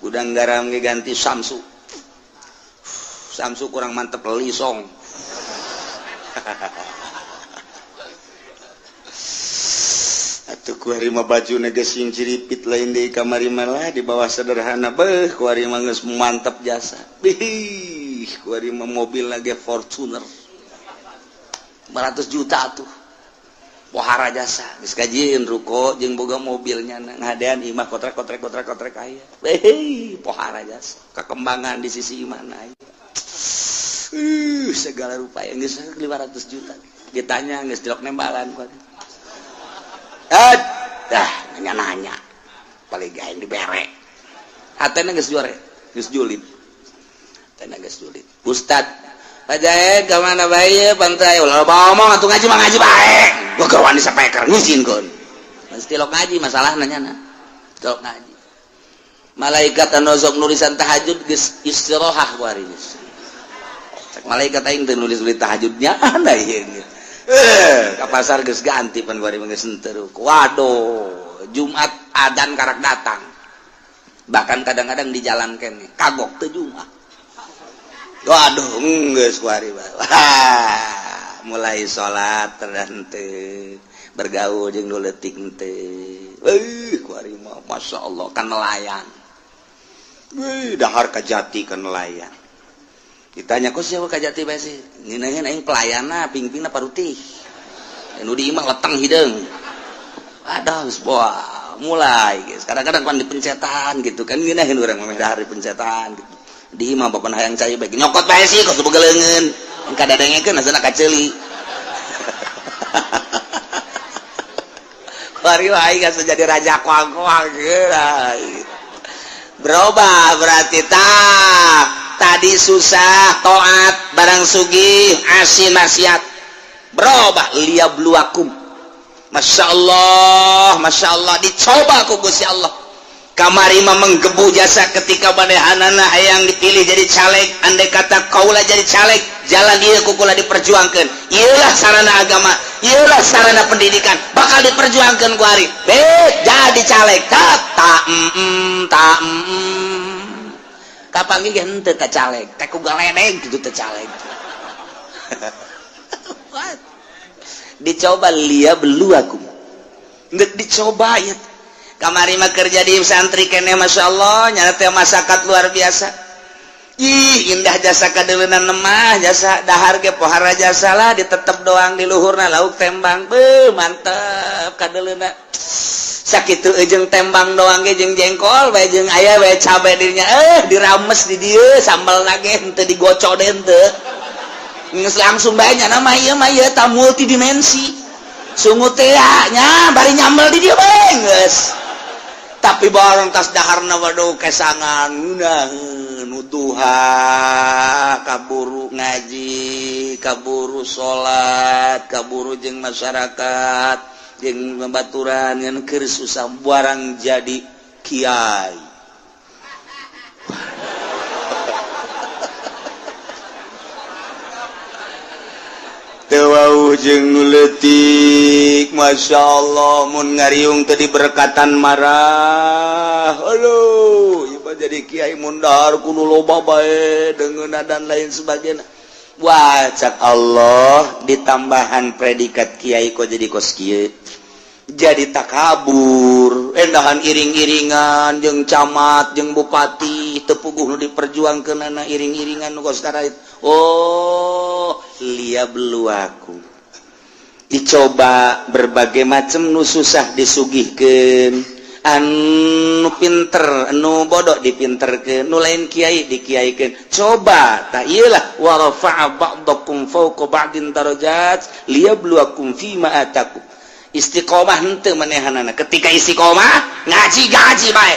Speaker 2: Gudang Garam ge ganti Samsu. Samsu kurang mantep, Lisong. Atuh kuari mah baju geus sing ciripit, lain di kamari malah di bawah sederhana. Beuh, kuari mah geus mantep jasa. Bih, kuari mah mobil lagi Fortuner 500 juta tuh, pohara jasa. Geus kajieun ruko jeung boga mobilnya, ngadean imah kotrek kotrek kotrek kotrek aya. Beuh, pohara jasa kekembangan di sisi mana aya. Segala rupa yang geus 500 juta ditanya geus dilok nembalan kuari. Eh, dah nanya-nanya paling gaeng dibere. Hatena geus juare, geus julid. Hatena geus julid. Ustad, Pak Jaed ka mana bae pantai? Ulah loba omong atuh, ngaji mah ngaji bae. Gua keur wani sapeker ngizinkeun. Mesti lok ngaji masalahna nyana. Lok ngaji. Malaikat anu sok nulisan tahajud geus istirahat kuari geus. Cek malaikat, aing teu nulis-nulis tahajudnya anda ieu. Eh, ka pasar geus ganti pan kuari mah, geus henteu. Waduh, Jumat adan karak datang. Bahkan kadang-kadang di jalan kene kagok teu Jumat. Waduh, geus kuari mah. Wah, mulai salat terhenteu, bergaul jeung nu leutik henteu. Euy, kuari mah Masya Allah kan nelayan. Wih, dahar kajati kan nelayan. Ditanya, kok siapa kajati bae sih? Ngeunaheun aing pelayanna, pingpingna parutih. Nu di imah leteng hideung. Aduh, geus wah, mulai guys. Kadang-kadang pan dipencetan gitu kan, ngeunaheun urang mah dahar dipencetan gitu. Di imah bapak hayang cai bae nyokot bae sih kos boga leungeun. Kadadengekeun asana kaceuli. Kuari wae geus jadi raja koang-koang gitu. Berubah berarti tak tadi susah toat, barang sugih asin maksiat. Berubah liyabluwakum. Masya Allah, Masya Allah, dicoba ku Gusti Allah. Kamari mah menggebu jasa ketika manehanana hayang dipilih jadi caleg. Andai kata kaula jadi caleg, jalan ieu ku kula diperjuangkan, ieulah sarana agama, ieulah sarana pendidikan, bakal diperjuangkan ku ari. Be jadi caleg tak tak tak kapanggih ge henteu ka caleg teh ku galedeg kitu teh caleg. Dicoba liyabluwakum, geus dicoba ya. Kamari mah kerja di santri kene, Masya Allah, nyana teh masakat luar biasa. Ih, indah jasa kadeleunan mah jasa dahar ge pohara jasa lah, ditetep doang di luhurna lauk tembang. Beuh, mantep kadeleuna sakitu jeung tembang doang ge, jeung jengkol bae, jeung aya bae cabe dirinya, eh dirames di dieu sambal ge henteu digocok deh, henteu, geus langsung bae nyana mah. Ieu mah ieu ta multidimensi sungut teh nya, bari nyambel di dieu bae geus. Tapi barang tas daharna, waduh, kesangan ngeunaheun duha, kaburu ngaji, kaburu salat, kaburu jeung masyarakat, jeung babaturan, ngan keur susah barang jadi kiai. Teu wauh jeung nu leutik, Masya Allah, mun ngariung teu diberkatan marah. Aduh, ieu mah jadi kiai mun dahar kudu loba bae deungeunna dan lain sebagainya. Wah, cak Allah, ditambahan predikat kiai kok jadi kos kieu. Jadi takabur, endahan iring-iringan jeung camat jeung bupati, teu puguh nu diperjuangkeunana iring-iringan nu kos. Oh, liyabluwakum, dicoba berbagai macam. Nu susah disugihkeun, anu pinter, anu bodoh dipinterkeun, nu lain kiai dikiaikeun. Coba tak iyalah, wa rafa'a ba'dakum fawqa ba'din darajat liyabluwakum fima atakum. Istiqomah henteu manehanana? Ketika istiqomah ngaji, ngaji bae.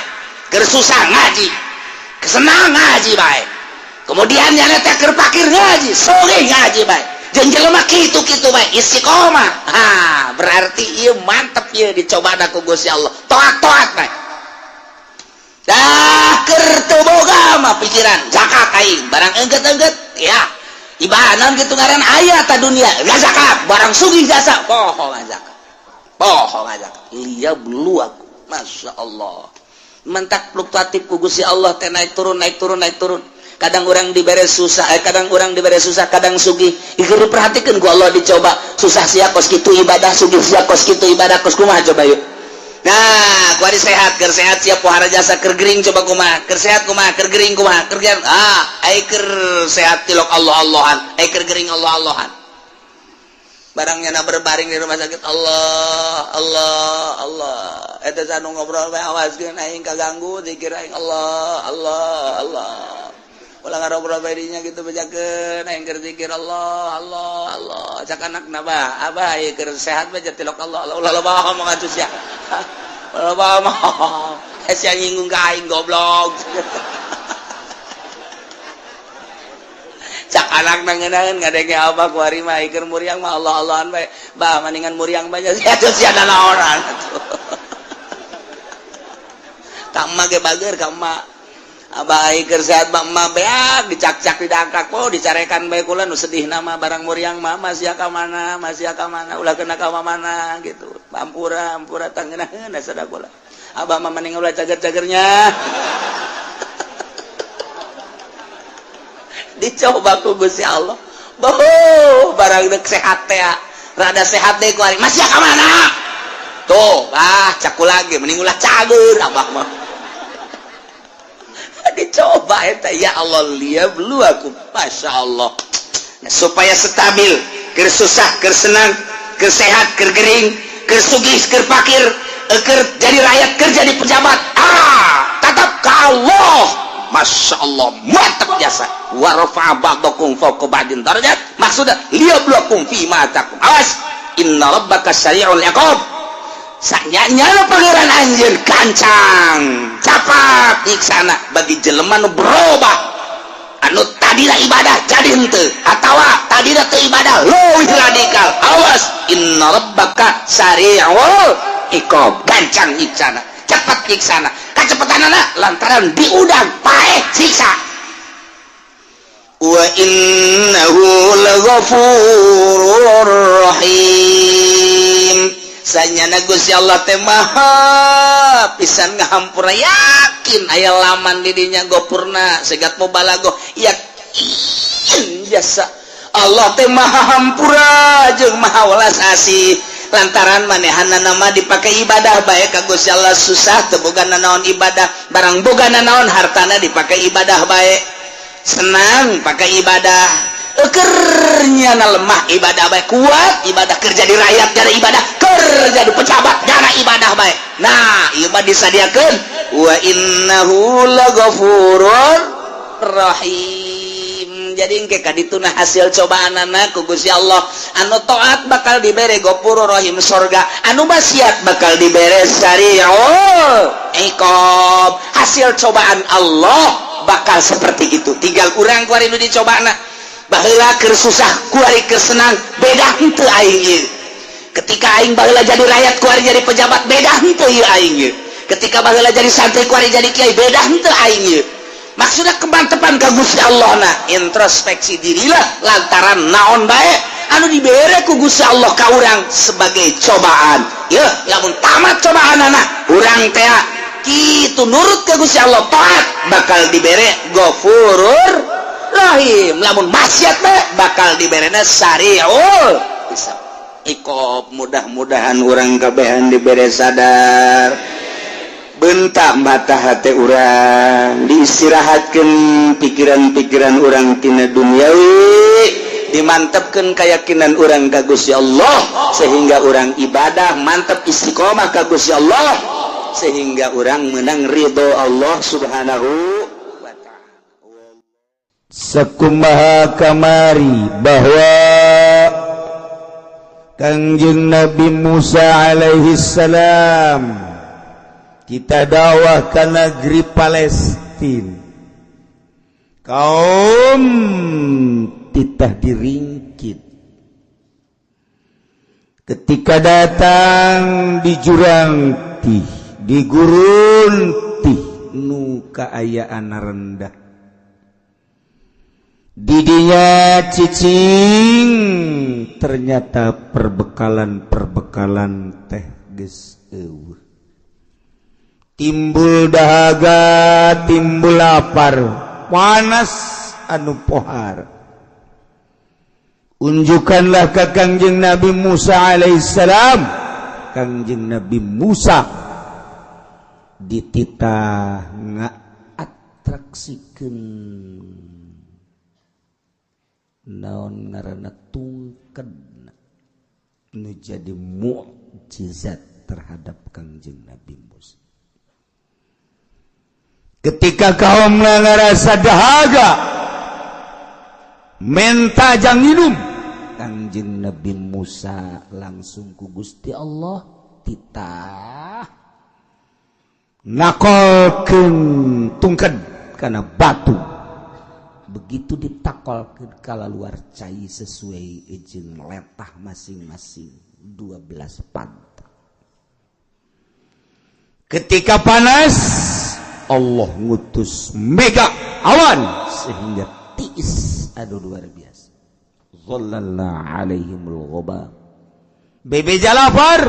Speaker 2: Keur susah ngaji, kesenang ngaji bae. Kemudian nyana teh keur pakir ngaji, sore ngaji bae, jeung jelema kitu-kitu bae istiqomah. Ha, berarti ieu mantep, ieu dicoba ku Gusti Allah. Toat-toat bae dah. Keur teu boga mah pikiran zakat aing, barang engget-engget ya ibadah gitu, ngaran aya ta dunia gak zakat, barang sugih jasa poho zakat, poho zakat. Liyabluwakum. Masya Allah, mentak fluktuatif ku Gusti Allah teh, naik turun, naik turun, naik turun. Kadang orang dibere susah, kadang orang dibere susah, kadang sugih. Ieu diperhatikan ku Allah, dicoba. Susah sia kos kitu ibadah, sugih sia kos kitu ibadah, kos kumaha coba yuk? Nah, kuari sehat, keur sehat sia pohara jasa, keur gering coba kumaha? Keur sehat kumaha? Keur gering kumaha? Keur ah, ai keur sehat tilok Allah Allahan, ai keur gering Allah Allahan. Barangnya na berbaring di rumah sakit, Allah Allah Allah. Eta anu ngobrol bae, awaskeun aing kaganggu zikir aing. Allah Allah Allah. Ulah ngarobrol bae dinya gitu, bejakeun aing keur zikir, Allah Allah Allah. Cak anakna, "Bah, abah ieu keur sehat bae tilok Allah Allah." Ulah loba ngomong atuh sia, ulah loba ngomong sia, nyinggung ka aing, goblok. Cak anak nangenaeun ngadenge abah kuari mah keur muriang mah Allah Allahan bae. "Bah, maningan muriang bae sia atuh, sia nanaonan atuh." Ka emak ge bager, ka emak. Abah keur sehat mah emak beak dicakcak, didangkak, oh, dicarekan bae. Kula nu sedih nama barang muriang mah, masih ka mana, masih ka mana, ulah kena ka mana gitu. Ampura, ampura, tangeunaheun sada kula. Abah mah mending ulah cager-cagernya. Dicoba ku Gusti Allah. Boh, barang dek sehat teh, rada sehat deh kuari, masih ka mana tuh? Ah, caku lagi, mending ulah cager abah mah. Dicoba eta, ya Allah, liyabluwakum. Masya Allah. Nah, supaya stabil, keur susah, keur senang, keur sehat, keur gering, keur sugih, keur pakir, keur jadi rakyat, keur jadi pejabat, ah, tetap ke Allah. Masya Allah, mantap jasa. Wa rafa'a ba'dakum fawqa ba'din darajat, maksudnya liyabluwakum fi ma atakum. Awas, inna rabbaka sari'ul iqab. Sanyanya Pangeran anjeun gancang capat nyiksana bagi jelema nu berubah, anu tadina ibadah jadi henteu, atawa tadina teu ibadah leuwih radikal. Awas, inna rabbaka sari'ul iqab, gancang nyiksana, cepat nyiksana. Kacepetanana lantaran diudang paeh siksa. Wa innahu laghafurur rahim. Sanyana Gusti Allah teh maha pisan ngahampura. Yakin aya laman di dinya gopurna segat mubalagoh, yakin jasa Allah teh maha hampura jeung maha welas asih, lantaran manehana nama dipakai ibadah bae ka Gusti Allah. Susah teu boga nanaon, ibadah. Barang boga nanaon, hartana dipakai ibadah bae. Senang pakai ibadah, kernya na lemah ibadah bae, kuat ibadah, kerja di rakyat jara ibadah, kerja di pejabat jara ibadah bae. Nah, ieu mah disadiakeun, wa innahu laghafurur rahim. Jadi engke kadituna hasil cobaan anak ku Gusti Allah. Anu taat bakal dibere Ghafurur Rahim, sorga. Anu maksiat bakal dibere sari'ul iqab. Hasil cobaan Allah bakal seperti itu. Tinggal urang kuari nu dicobana. Baheula keur susah, kuari keur senang, beda henteu aing ieu? Ketika aing baheula jadi rakyat, kuari jadi pejabat, beda henteu ieu aing ieu? Ketika baheula jadi santri, kuari jadi kiai, beda henteu aing ieu? Maksudnya kemantepan ka Gusti Allah. Nah, introspeksi dirilah, lantaran naon bae anu dibere ku Gusti Allah ka urang sebagai cobaan ya. Lamun tamat cobaan anak urang teh kitu, nurut ke Gusti Allah, taat, bakal dibere Ghafurur Rahim. Lamun maksiat bae, bakal diberena sariul hisab.
Speaker 1: Ikob. Mudah-mudahan urang kabehan dibere sadar, bentak mata hati urang, diistirahatkan pikiran-pikiran urang tina duniawi, dimantapkan keyakinan urang ka Gusti Allah, sehingga urang ibadah mantap, istiqomah ka Gusti Allah, sehingga urang menang ridho Allah Subhanahu wa Ta'ala.
Speaker 3: Sakumaha kamari bahwa Kangjeng Nabi Musa alaihi salam kita dakwah ke negeri Palestina, kaum titah diringkit. Ketika datang di jurang tih, di gurun tih, nu kaayaan rendah, didinya cicing, ternyata perbekalan-perbekalan teh geus euweuh, timbul dahaga, timbul lapar, panas anu pohar. Unjukkanlah ke Kangjeng Nabi Musa alaihissalam. Kangjeng Nabi Musa dititah ngaatraksikeun naon ngaranna tungked nu jadi mukjizat terhadap Kangjeng Nabi Musa. Ketika kaum ngerasa dahaga, menta jang minum, Kangjeng Nabi Musa langsung ku Gusti Allah titah nakolkeun tungked kana batu. Begitu ditakolkeun, kalaluar cai sesuai jeung letah masing-masing 12 pantat. Ketika panas, Allah ngutus mega awan sehingga tiis. Aduh, luar biasa. Zallalna alaihimul ghamam. Bebeja lapar,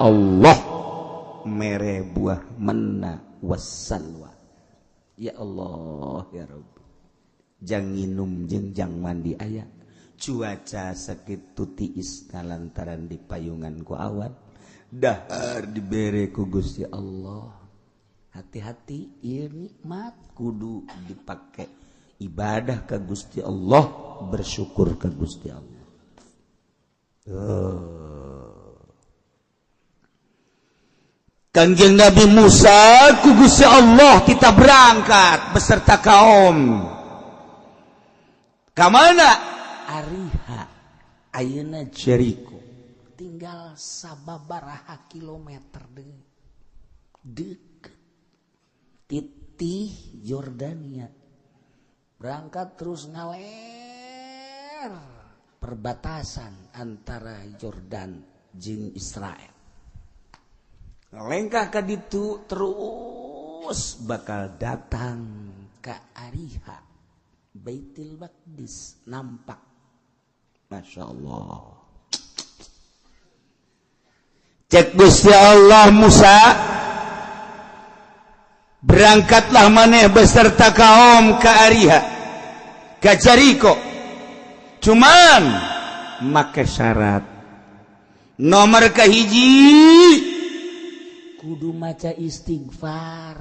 Speaker 3: Allah mere buah manna wassalwa. Ya Allah ya Rabbi, jang nginum jeung jang mandi aya, cuaca sakitu tiis lantaran di payungan ku awan, dahar dibere ku Gusti Allah. Hati-hati, ieu nikmat kudu dipake ibadah ke Gusti Allah, bersyukur ke Gusti Allah. Kangjeng Nabi Musa ku Gusti Allah kita berangkat beserta kaum. Kamana? Ariha, ayeuna Jericho.
Speaker 1: Tinggal sababaraha kilometer deui, deket titih Yordania. Berangkat terus ngaler perbatasan antara Yordan jeung Israel, lengkah ka ditu terus bakal datang ke Ariha, Baitul Maqdis nampak.
Speaker 3: Masya Allah. Cek Gusti Allah, "Musa, berangkatlah maneh beserta kaum ke Ariha, ke Jericho, cuman make syarat. Nomor kahiji,
Speaker 1: kudu maca istighfar,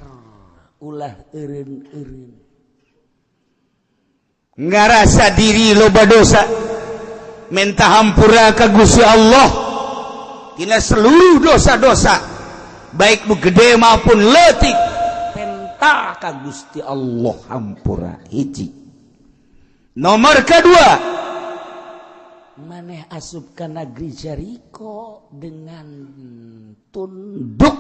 Speaker 1: ulah eureun-eureun."
Speaker 3: Ngarasa diri loba dosa, minta hampura ke Gusti Allah tina seluruh dosa-dosa, baik nu gede maupun leutik, penta ka Gusti Allah hampura. Hiji. Nomor kedua,
Speaker 1: maneh asup ka negeri Jericho dengan tunduk,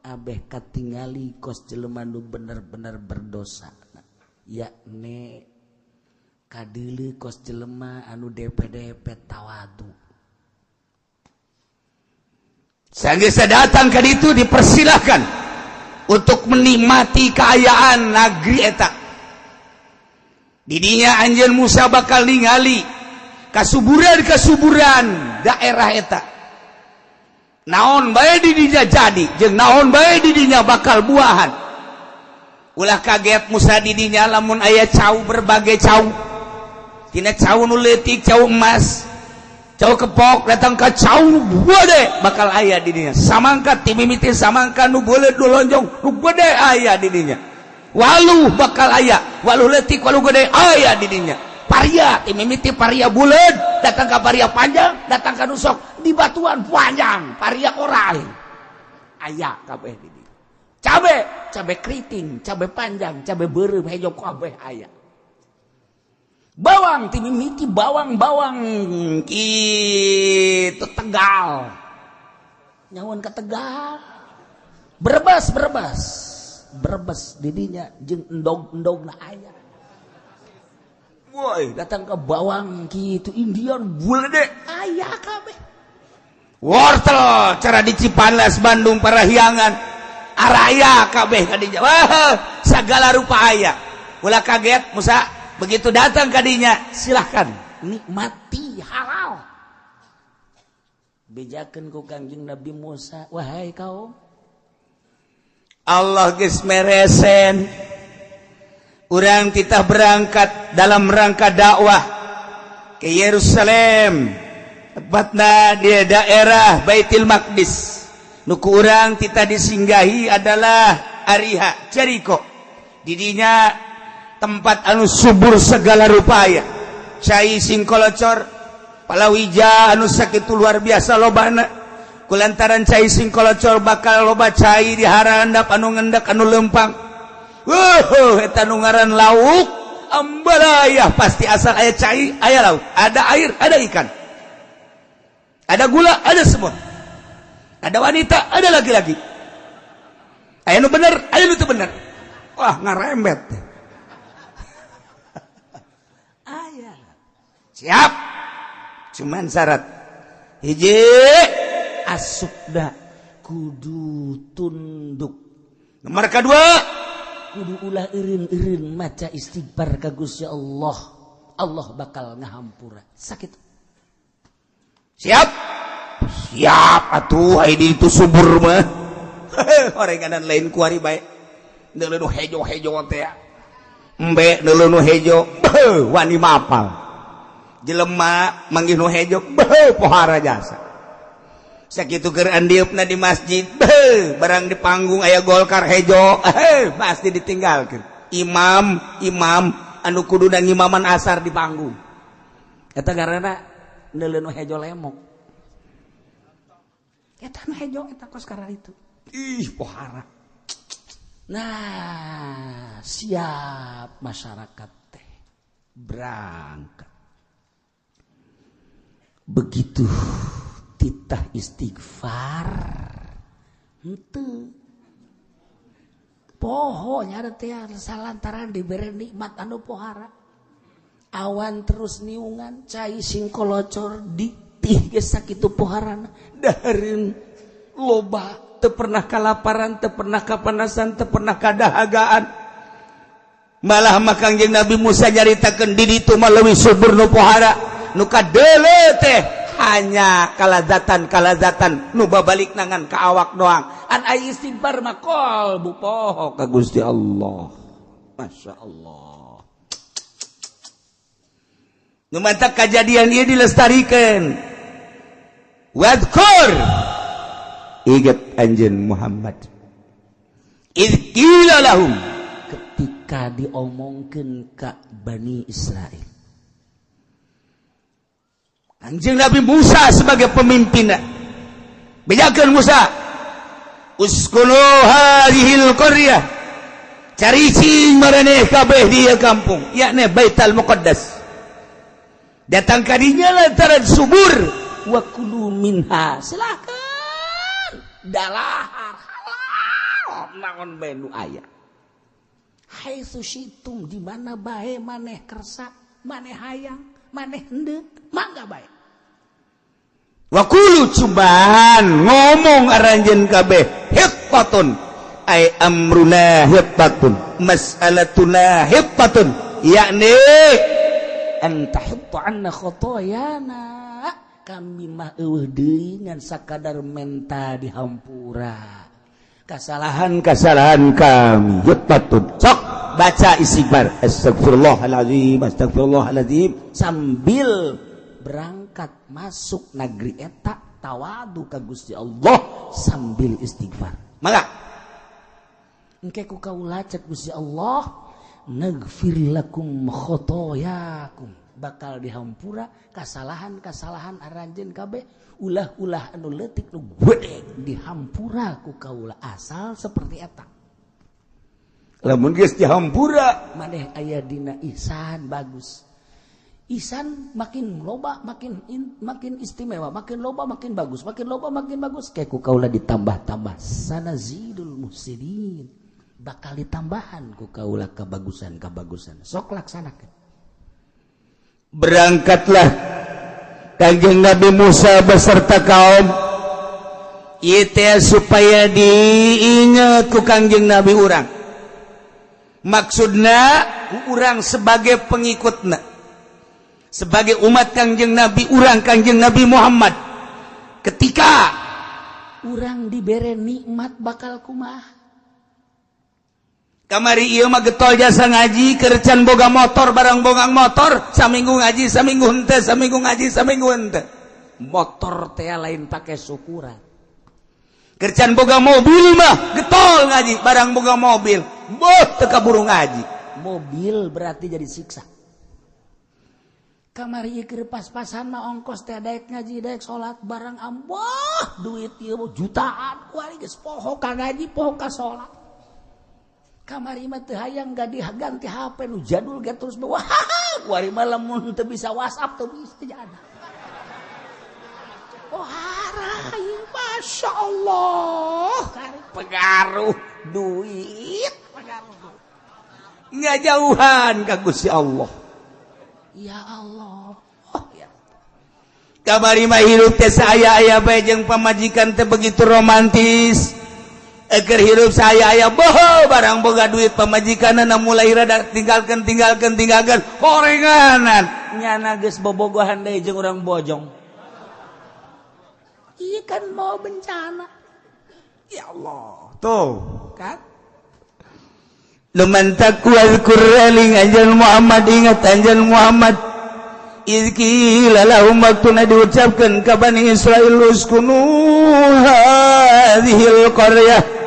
Speaker 1: abeh katingali kos jelema nu bener-bener berdosa, yakni kadeuleu kos jelema anu DP-DP tawadu.
Speaker 3: Sanggeus datang ke itu, dipersilahkan untuk menikmati keayaan negeri eta. Didinya anjeun Musa bakal ningali kasuburan-kasuburan daerah eta. Naon bae di dinya jadi, jeung naon bae di dinya bakal buahan. Ulah kaget Musa di dinya lamun aya cau, berbagai cau. Tina cau nu leutik, cau emas. Cau kepok datang ka cau nu gede bakal aya di dinya. Samangka ti mimiti samangka nu beuleut, nu lonjong, nu gede aya di dinya. Waluh bakal aya, waluh leutik, waluh gede aya di dinya. Paria ti mimiti paria buleut datang ka paria panjang, datang ka nusok di batuan panjang, paria orai. Aya kabeh di dinya. Cabe, cabe keriting, cabe panjang, cabe beureum, hejo kabeh aya. Bawang ti mimiti bawang-bawang kitu Tegal. Nyawan ke Tegal. Brebes, Brebes. Brebes didinya jeung endog-endogna aya. Woi, datang ke bawang kitu Indian bulede aya kabeh.
Speaker 2: Wortel cara di Cipanas, Bandung, Parahyangan araya kabeh kadinya. Wah, segala rupa aya. Ulah kaget Musa begitu datang kadinya, silahkan
Speaker 1: nikmati halal. Bejakeun ku Kangjeng Nabi Musa, wahai kaum,
Speaker 2: Allah geus meresen urang kita berangkat dalam rangka dakwah ke Yerusalem, tepatna di daerah Baitul Maqdis. Nu ku urang kita disinggahi adalah Ariha, Jericho. Didinya tempat anu subur segala rupaya, cai singkolocor, palawija anu sakitu luar biasa lobana. Kulantaran cai singkolocor bakal loba cai di harandap anu ngendak, anu lempang. Wuh, eta nu ngaran lauk ambalayah, pasti asal aya cai aya lauk, ada air ada ikan, ada gula, ada semua, ada wanita, ada laki-laki, aya nu bener, aya nu teu bener. Wah, ngarembet.
Speaker 1: Aya.
Speaker 2: Siap, cuman syarat hiji.
Speaker 1: Asupna kudu tunduk.
Speaker 2: Nomor kedua,
Speaker 1: kudu ulah eureun-eureun maca istighfar ka Gusti Allah, Allah bakal ngahampura. Sakit.
Speaker 2: Siap, siap atuh. Ai itu subur mah orenganan lain kuari bae. Neuleuh nu hejo-hejo teh, embe neuleuh nu hejo, beuh, wani mapal. Jelema manggih nu hejo, beuh, pohara jasa. Sakitu keur andieupna di masjid, beuh, barang di panggung aya Golkar hejo, eh, pasti ditinggalkeun. Imam, imam anu kudu ngimaman asar di panggung.
Speaker 1: Eta karena neuleuh nu hejo lemok. Eta nu hejo eta kos karena itu.
Speaker 2: Ih, pohara.
Speaker 1: Nah, siap masyarakat teh
Speaker 2: berangkat.
Speaker 1: Begitu titah istighfar henteu poho nya teh, salantaran diberi nikmat anu pohara, awan terus niungan, cai singkolocor ditih geus sakitu poharana,
Speaker 2: dahareun loba, teu pernah kalaparan, teu pernah kapanasan, teu pernah kadahagaan. Malah mah Kangjeng Nabi Musa nyaritakeun di ditu mah leuwih subur nu pohara. Nu kadeuleu teh hanya kalazatan-kalazatan nu babalik nangan ka awak doang.
Speaker 1: An ai istighfar mah kolbu poho
Speaker 2: ka Gusti Allah. Masya Allah. Nu mantak kajadian ieu dilestarikan. Wadkur, ingat anjeun Muhammad, idz qila lahum,
Speaker 1: ketika diomongkeun ka Bani Israel.
Speaker 2: Anjing Nabi Musa sebagai pemimpin bejakeun, Musa, uskunu hadhil qaryah, caricing maraneh kabeh di kampung, yakni Baitul Muqaddas. Datang kadinya lantaran subur.
Speaker 1: Wa kulu minha, silakan dalahar halal naon bae nu aya, haitsu syitum, di mana bae maneh kersa, maneh hayang, maneh hendeuk, mangga bae.
Speaker 2: Wa kulu, cobaan ngomong aranjeun kabeh, hittatun ay amruna hittatun, mas'alatuna hittatun, yakni
Speaker 1: an tahutta anna khotoyana, kami mah eueuh deui ngan sakadar menta dihampura
Speaker 2: kesalahan-kesalahan kami. Hittatun. Sok baca istighfar, astagfirullahalazim, astagfirullahalazim.
Speaker 1: Sambil Berangkat masuk negeri eta, tawadu ka Gusti Allah sambil istighfar. Mangga engke ku kaula, cek Gusti Allah, "Nagfir lakum khotoyakum," bakal dihampura kesalahan-kesalahan aranjeun kabeh, ulah-ulah anu leutik, nu gede dihampura ku kaula, asal seperti eta.
Speaker 3: Lamun geus dihampura,
Speaker 1: maneh aya dina ihsan, bagus. Ihsan makin loba makin makin istimewa, makin loba makin bagus, makin loba makin bagus. Kayak ku kaula ditambah-tambah, "Sanazidul muhsinin," bakal ditambahan ku kaula kebagusan-kebagusan. Sok laksanakan.
Speaker 3: Berangkatlah Kanjeng Nabi Musa beserta kaum itu supaya diingat ku Kangjeng Nabi urang, maksudna urang sebagai pengikutna, sebagai umat Kangjeng Nabi urang, Kangjeng Nabi Muhammad, ketika
Speaker 1: urang dibere nikmat bakal kumaha.
Speaker 3: Kamari ieu mah getol jasa ngaji, keur can boga motor. Barang boga motor, saminggu ngaji, saminggu henteu, saminggu ngaji, saminggu henteu.
Speaker 1: Motor teh lain pakai syukuran.
Speaker 3: Keur can boga mobil mah getol ngaji. Barang boga mobil, boh, teu kaburu ngaji.
Speaker 1: Mobil berarti jadi siksa. Kamari keur pas-pasan mah ongkos teh daek ngaji, daek salat. Barang amboh duit ieu jutaan, kuari geus poho ka ngaji, poho ka salat. Kamari mah teu hayang ganti HP nu jadul ge, terus wah, kuari mah lamun teu bisa WhatsApp teu bisa jadi. Oh, harai, Masya Allah.
Speaker 3: Pengaruh duit, pengaruh nggak jauhan ka Gusti Allah.
Speaker 1: Ya Allah, oh, ya.
Speaker 3: Kamari mah hirup teh saya aya bae jeung pamajikan teh begitu romantis. Eger hirup saya aya boho, barang boga duit, pamajikan mulai rada tinggalkan, tinggalkan, tinggalkan, horenganan.
Speaker 1: Nyana geus bobogohan deui jeung urang Bojong. Iya kan, mau bencana.
Speaker 3: Ya Allah, tuh kan. Lumantak wazkur, eling anjeun Muhammad, ingat anjeun Muhammad, idz qila lahum, waktuna diucapkeun ka Bani Israil, "Uskunu hadhil qaryah,"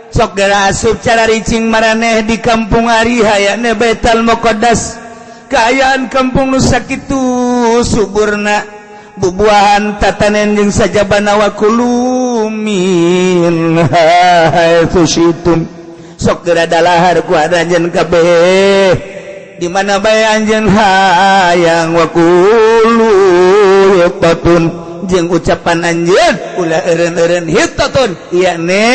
Speaker 3: sok geura asup cara ricing maraneh di kampung Ariha, yakni Baitul Muqaddas. Kaayaan kampung nu sakitu suburna, bubuahan, tatanen jeung sajabana, "Wa kulu minha haitsu syi'tum," sok geura dalahar ku anjeun kabeh di mana bae anjeun hayang. "Wa qulu hittatun," jeung ucapan anjeun ulah eureun-eureun, "Hittatun," yakni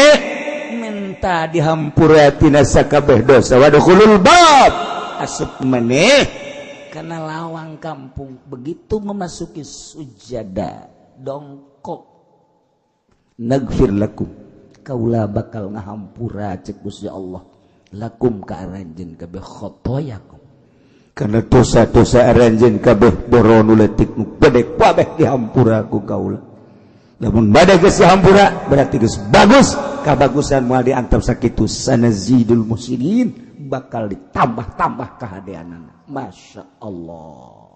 Speaker 3: minta dihampura tina sakabeh dosa. "Wadkhulul bab," asup maneh
Speaker 1: karena lawang kampung. Begitu memasuki sujada, dongkok,
Speaker 3: "Nagfir lakum,"
Speaker 1: kaula bakal ngahampura, cek Gusti Allah, "lakum," ka aranjeun kabeh, "khotoyakum,"
Speaker 3: karena dosa-dosa aranjeun kabeh, boro nu leutik, nu gede, kabeh dihampura ku kaula. Lamun bade geus dihampura, berarti geus bagus. Kabagusan moal diantep sakitu. "Sanazidul muhsinin,"
Speaker 1: bakal ditambah-tambah kahadeanana. Masya Allah.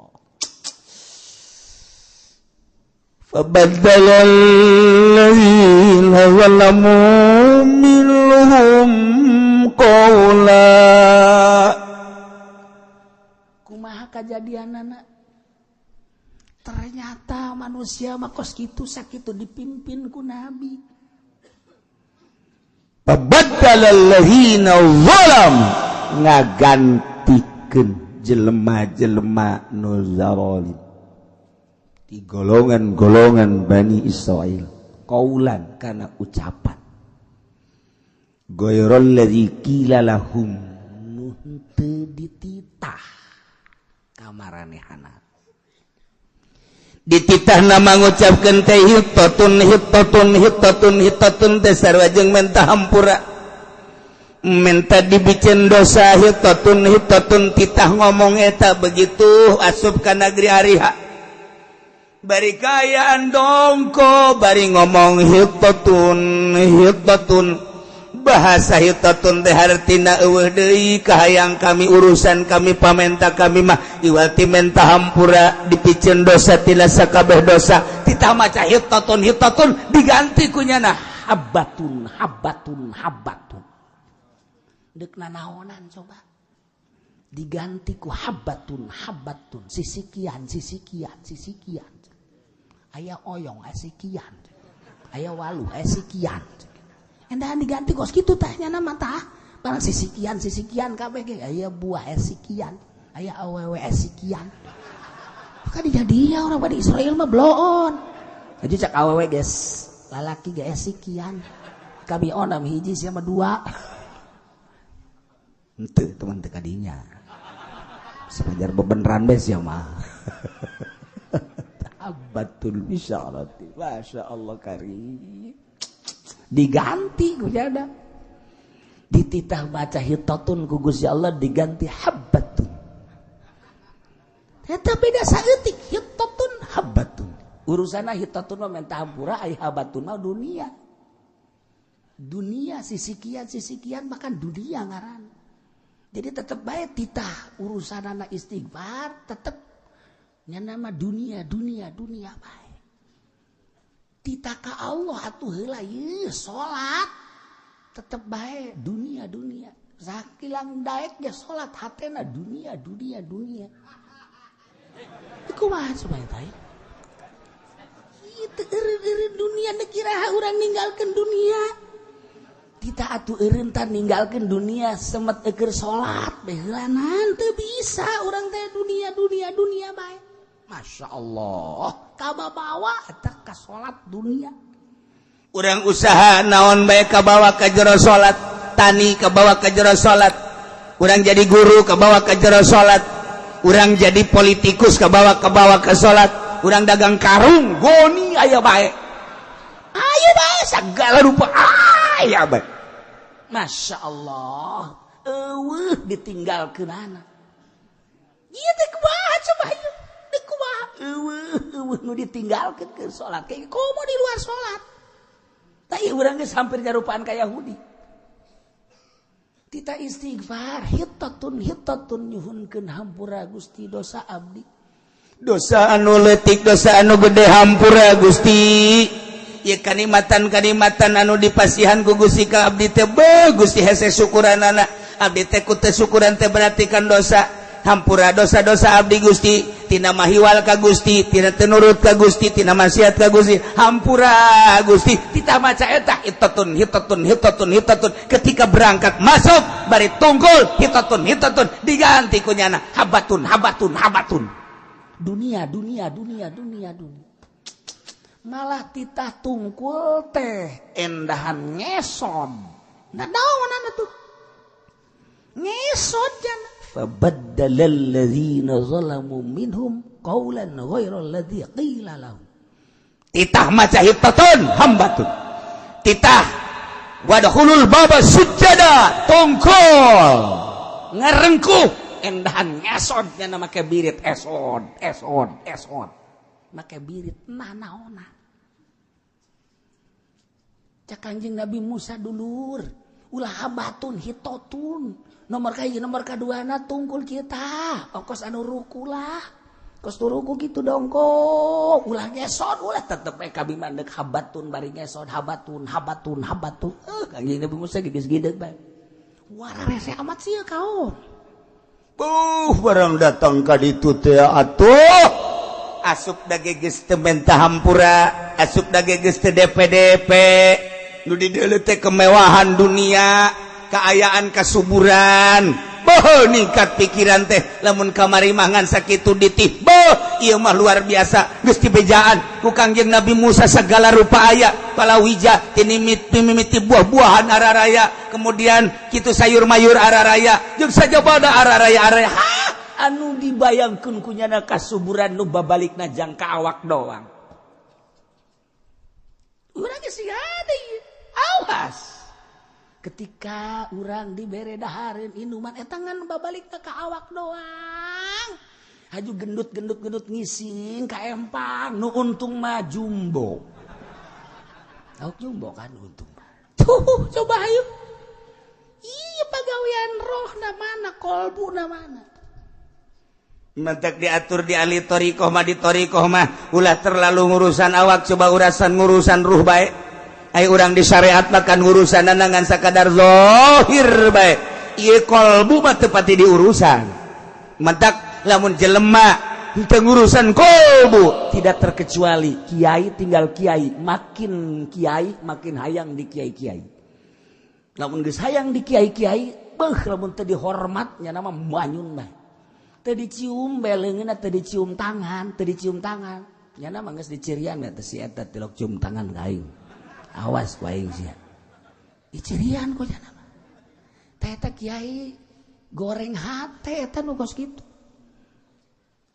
Speaker 3: فبدل الذين ظلموا منهم قولا.
Speaker 1: Kumaha kajadianana? Ternyata manusia mah kos kitu, sakitu dipimpin ku nabi.
Speaker 3: فبدل الذين ظلم, ngagantikeun jelema-jelema nu zalim di golongan-golongan Bani Israel,
Speaker 1: "Qaulan," karena ucapan,
Speaker 3: "ghairal ladzi qila lahum,"
Speaker 1: nu henteu dititah kamaranehana.
Speaker 3: Dititah nama ngucapkeun teh "Hittatun, hittatun, hittatun, hittatun" teh sarua jeung menta hampura, minta dibicen dosa. "Hittatun, hittatun," titah ngomong eta begitu asup ka negeri Ariha, bari kaayaan dongko, bari ngomong "Hittatun, hittatun." Bahasa hittatun teh hartina euweuh deui kahayang kami, urusan kami, pamenta kami mah iwati menta hampura, dipiceun dosa tina sakabeh dosa. Titah maca hittatun hittatun, diganti ku nyana
Speaker 1: habbatun habbatun habbatun. Deuk nanaonan coba? Diganti ku habbatun habbatun, sisikian sisikian sisikian. Aya oyong aya sikian, aya walu aya sikian. Endahan diganti kos kitu tah nyana mah tah. Barang sisikian sisikian kabeh ge, aya buah aya sikian, aya awewe aya sikian. Maka dijadinya orang pada Israel mah bloon. Jadi cak awewe guys, lalaki ge aya sikian. Kami onam hiji, sia mah dua.
Speaker 3: Henteu teman teu kadinya. Sepajar bebeneran bes ya mah. Habbatul bisyarati. Masya Allah karim.
Speaker 1: Diganti ku jada. Dititah baca hittatun ku Gusti Allah diganti habbatun. Eta beda saeutik hittatun habbatun. Urusanna hittatun mah menta hampura, ai habbatun mah dunia. Dunia sisikian sisikian, bahkan dunia ngaran. Jadi tetep bae titah urusanana istighfar tetep nya nama dunia dunia dunia bae. Titah ka Allah atuh heula ieu salat tetep bae dunia dunia. Sakilang daek ge salat hatena dunia dunia dunia. Kumaha coba eta? Ieu teu eureun-eureun dunia, neuk iraha urang ninggalkeun dunia. Titah atuh eureun tah ninggalkeun dunia semet eukeur salat bae heulanan teu bisa urang teh dunia dunia dunia bae. Masya Allah, kabawa eta ka salat dunia.
Speaker 3: Urang usaha naon bae kabawa ka jero salat, tani kabawa ka jero salat, urang jadi guru kabawa ka jero salat, urang jadi politikus kabawa kabawa ke salat, urang dagang karung goni aya bae. Ayo bae segala rupa aya bae.
Speaker 1: Masya Allah, eueuh ditinggalkeun anak. Ieu teh kumaha coba ieu? Teh kumaha? Eueuh eueuh nu ditinggalkeun ke salat. Kayak komo di luar salat. Tah ieu urang geus hampir nyarupaan ka Yahudi. Tita istighfar hittatun hittatun, nyuhunkeun hampura Gusti dosa abdi.
Speaker 3: Dosa anu leutik, dosa anu gede, hampura Gusti. Ieu kanikmatan-kanikmatan anu dipasihan ku Gusti ka abdi teh beuh Gusti, hese syukuranana. Abdi teh ku teu syukuran teh berarti kan dosa. Hampura dosa-dosa abdi Gusti, tina mahiwal ka Gusti, tina teu nurut ka Gusti, tina maksiat ka Gusti, hampura Gusti. Tita maca eta hittatun hittatun hittatun hittatun, ketika berangkat masuk bari tungkul hittatun hittatun, diganti ku nyana habbatun habbatun habbatun.
Speaker 1: Dunia dunia dunia dunia dunia. Malah titah tungkul teh endahan ngesod. Nah naon tuh? Ngesod jana. Fabaddalal ladzina zalamu minhum qawlan ghairal ladzi qila lahum.
Speaker 3: Titah maca hittatun hambatun. Titah wadkhulul baba sujada, tungkul ngarengkuh
Speaker 1: endahan ngesod jana make birit esod esod esod. Make birit nah naona. Cak Kanjeng Nabi Musa, dulur, ulah habatun hitotun. Nomor kahiji, nomor kaduana tungkul kita ongkos anu ruku lah, kos tu ruku gitu dongko, ulah ngesot, ulah tetep we kami mah deuk habatun bari ngesot habatun habatun habatun. Kanjeng Nabi Musa geus geudeuk bae, wara rese amat sih kaon.
Speaker 3: Buh, barang datang ka ditu teh atuh asup dage geus teu menta hampura, asup dage geus teu DPDP, nu dideuleu teh kemewahan dunia, keayaan, kasuburan. Boh, ningkat pikiran teh lamun kamari mangan sakitu ditih, boh ieu mah luar biasa, geus dibejaan ku Kangjeng Nabi Musa segala rupa aya, palawija tinimit mimiti buah-buahan araraya, kemudian kitu sayur mayur araraya, jeung sajabada araraya araraya.
Speaker 1: Hah, anu dibayangkeun ku nyana kasuburan nu babalikna jangka awak doang. Urang geus ada ieu. Awas. Ketika urang dibere dahareun inuman eta ngan babalikna ka awak doang. Haju gendut gendut gendut ngising ka empang nu untung mah jumbo. Tahu jumbo kan untung. Tuh coba ayo. hatena mana, kolbuna mana.
Speaker 3: Mentek diatur di ahli thoriqoh mah, di thoriqoh mah ulah terlalu ngurusan awak, coba urusan ngurusan ruh bae. Ai urang di syariat mah kan ngurusan ngan sakadar zahir bae. Ieu kolbu mah teu pati diurusan. Mentak lamun jelema teu ngurusan kolbu, tidak terkecuali kiai tinggal kiai, makin kiai makin hayang di kiai-kiai. Lamun geus hayang di kiai-kiai, beuh lamun teu dihormatnya nama manyun bae. Teu dicium beleungeunna, teu dicium tangan, teu dicium tangan. Nyana mah geus dicirian teh si eta tilok cium tangan ka aing. Awas ku aing sia. Dicirian ku nyana mah. Teh eta kiai goreng hate eta nu kos kitu.